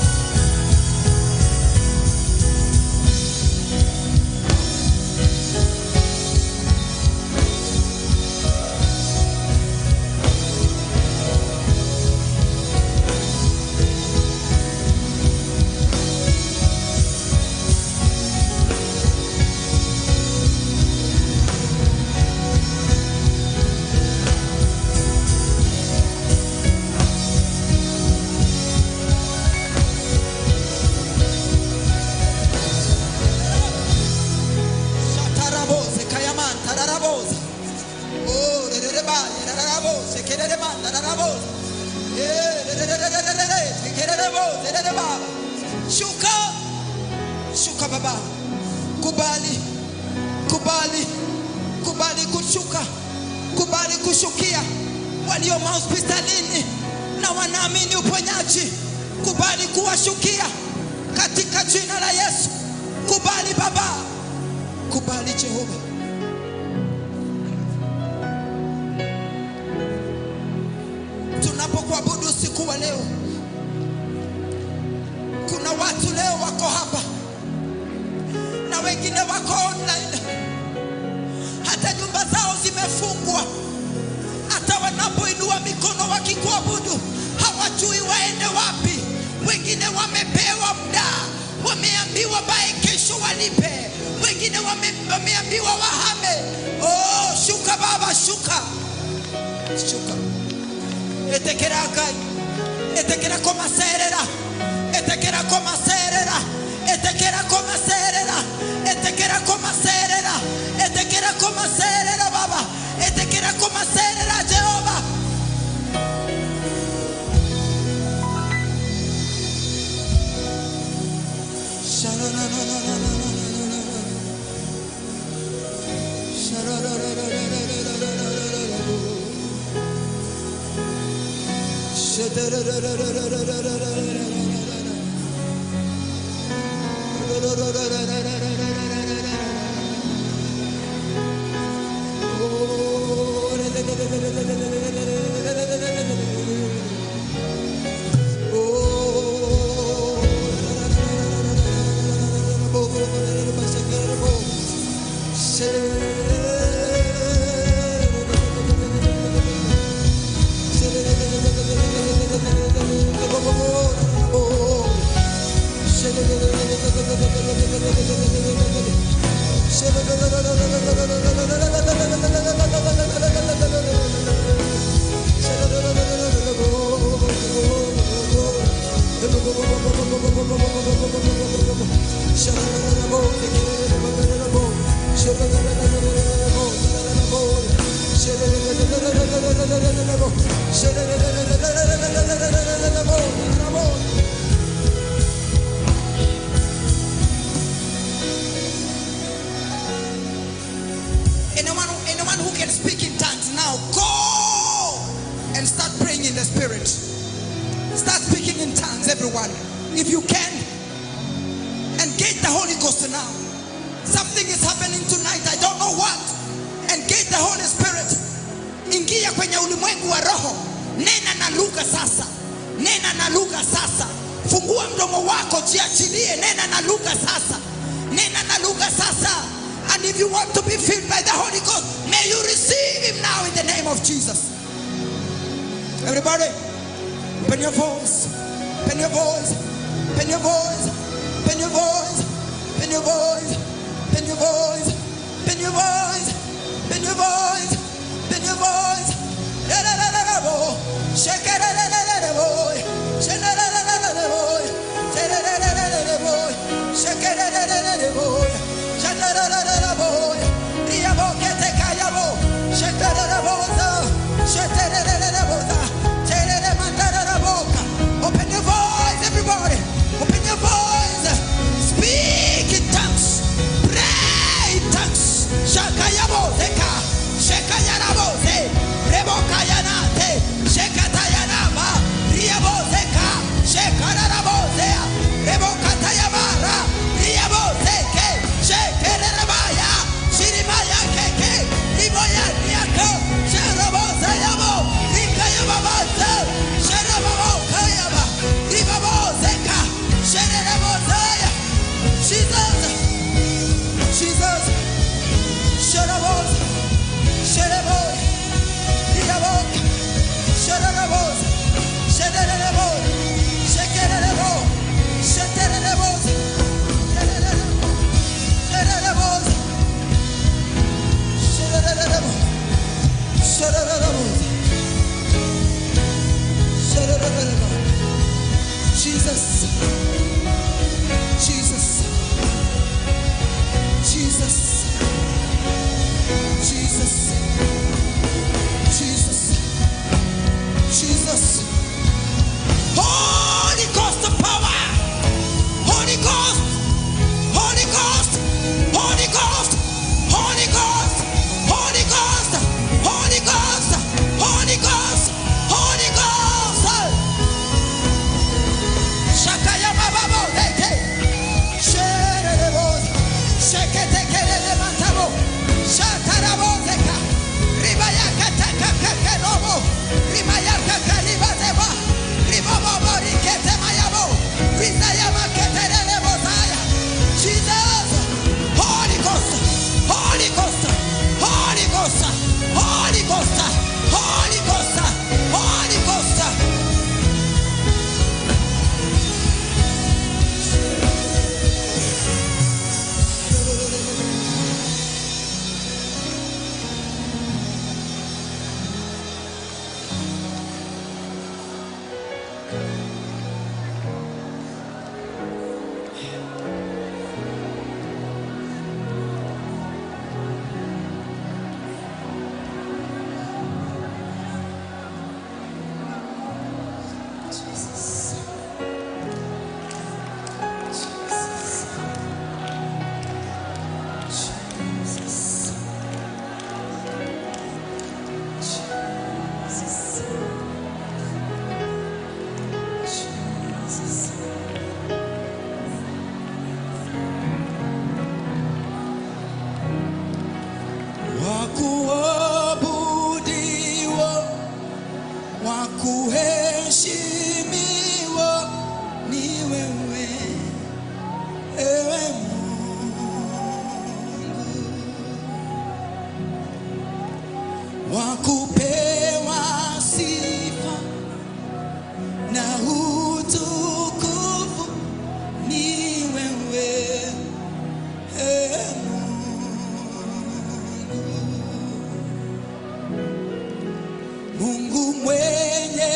Shataraboze kayamanta raraboze. Oh, rereba, raraboze, kereremanda raraboze. Eh, kerereboze, rereba. Shuka, shuka Baba. Kubali, kubali, kubali kushuka, kubali kushukia walio mahospitalini na wanaamini uponyaji, kubali kuwashukia katika jina la Yesu. Kubali Baba, kubali Jehova. Tunapokuabudu usiku wa leo, kuna watu leo wako hapa na wengine wako online, hata nyumba zao zimefungwa, hata wanapoinua mikono wakikuabudu hawajui waende wapi. Wengine wamepewa muda, wameambiwa bae kesho walipe, wengine wameambiwa wahame. Oh, shuka Baba, shuka, shuka. Etekera kai, etekera komaserera, etekera komaserera, etekera komaserera, etekera komaserera, etekera komaserera Baba, etekera komaserera Jehova. Anyone who can speak in tongues now, go and start praying in the spirit. Start speaking in tongues, everyone. If you can, engage the Holy Ghost now. Something is happening tonight, I don't know what. Engage the Holy Spirit. Ingia kwenye ulimwengu wa roho. Nena na lugha sasa. Nena na lugha sasa. Fungua mdomo wako, jiachilie, nena na lugha sasa. Nena na lugha sasa. And if you want to be filled by the Holy Ghost, may you receive him now in the name of Jesus. Everybody, open your voice. Open your voice. Open your voice. Open your voice. Open your voice. Open your voice. Open your voice. Open your voice. Open your voice. La la la la la bo. Shake la la la la la boy. Shake la la la la la boy. Shake la la la la la boy. Shake la la la la la boy. Shake la la la la boy. Ria bo que te calla bo. Shake la la la boza. Shake la la la la boza. Shake la la la la boca. Open your voice, everybody. Open your voice. Speak in tongues. Pray in tongues. Shakayabo zeka. Shekayarabo ze. Rebokayanate. Shekatayanaba. Riabo zeka. Shekarabo zea. Rebokatayabara. Riabo zeke. Shekerebaya. Shirimaya keke. Riboya riako. Sherobo zeyabo. Rikayababa ze. Sherababo kayaba. Ribabo zeka. Sherebo zeya. Jesus. Jesus. Sherabos. Sherabos. Riabok. Sherabos. Sherabos. Shekerebo. Sheterebos. Sherabos. Sherabos. Sherabos. Sherabos. Jesus. Jesus. Jesus. Jesus. Jesus. Jesus. Holy Ghost of power. Holy Ghost. Holy Ghost. Holy Ghost. Holy Ghost. Holy Ghost. Holy Ghost. Holy Ghost. Holy Ghost. Shakaya bababo leke. Sherebo. Sheketekere mantabo. Shatarabo zeka. Ribaya katakakerobo. Ribaya kakaribazeba. Ribobobo rikete mayabo. Rizaya maketerebo zaya. Jesus. Holy Ghost. Holy Ghost. Holy Ghost. Holy Ghost. Holy Ghost. Holy Ghost. Jesus. Jesus. Jesus. Jesus. Jesus. Wakuabudiwa, wakuheshimiwa ni wewe, ewe Mungu. Wakupewa sifa na utukufu ni wewe, ewe Mungu. Mungu mwenye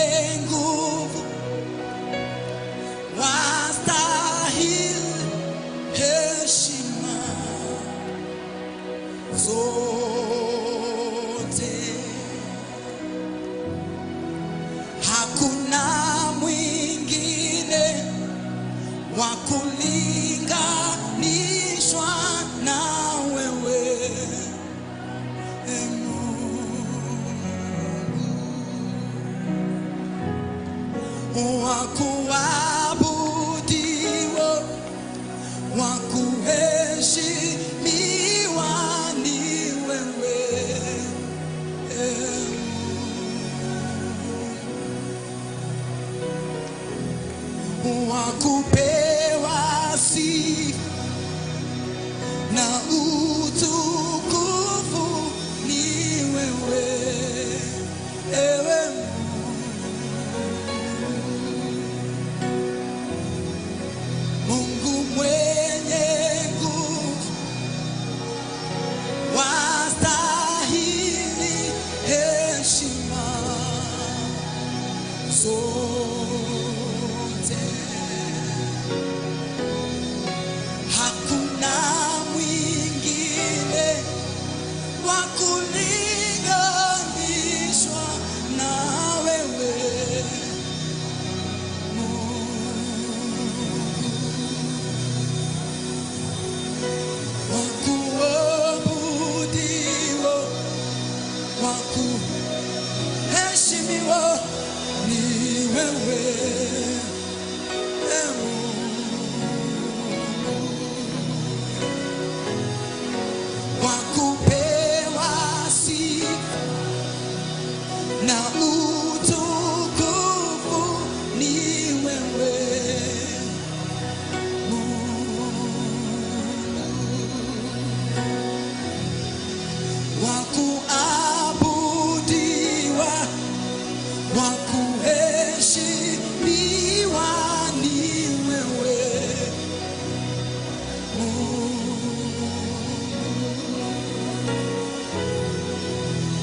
nguvu, wastahili heshima zote. Hakuna mwingine wa kulinganishwa na wewe, Mungu. Wakuabudiwa, wakuheshimiwa ni wewe, Wa kupewa sifa na utukufu ni wewe, ewe Mungu mwenye nguvu, wastahili heshima zote. Hakuna mwingine wa kulinganishwa na wewe, wa kuabudiwa, wa kuheshimiwa ni wewe, wa kupewa sifa na utukufu ni wewe, wa kuabudiwa, wa kuheshimiwa ni wewe,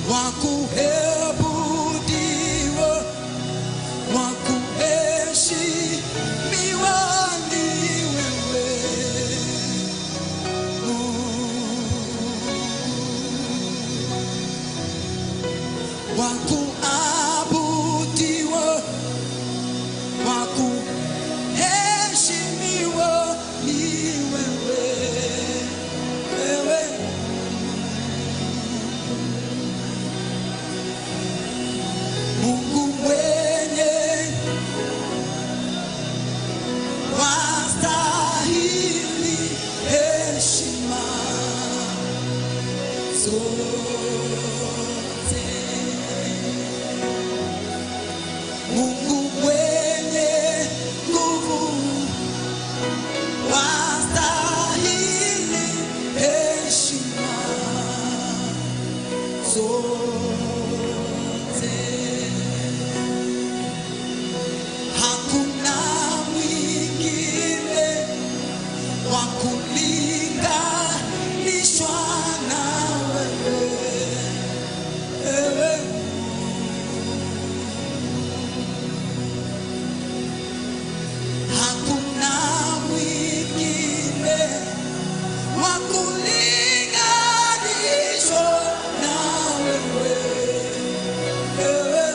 wa kuabudiwa, wa kuheshimiwa ni wewe, wa kuabudiwa, wa kuheshimiwa ni wewe, wewe. Mungu mwenye wastahili heshima zote. Mungu mwenye nguvu, wastahili heshima zote. Hakuna mwingine wa kulinganishwa na wewe, ewe. Hakuna mwingine wa kulinganishwa na wewe, ewe.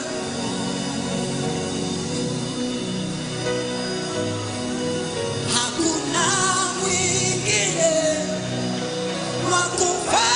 Hakuna mwingine wa kufa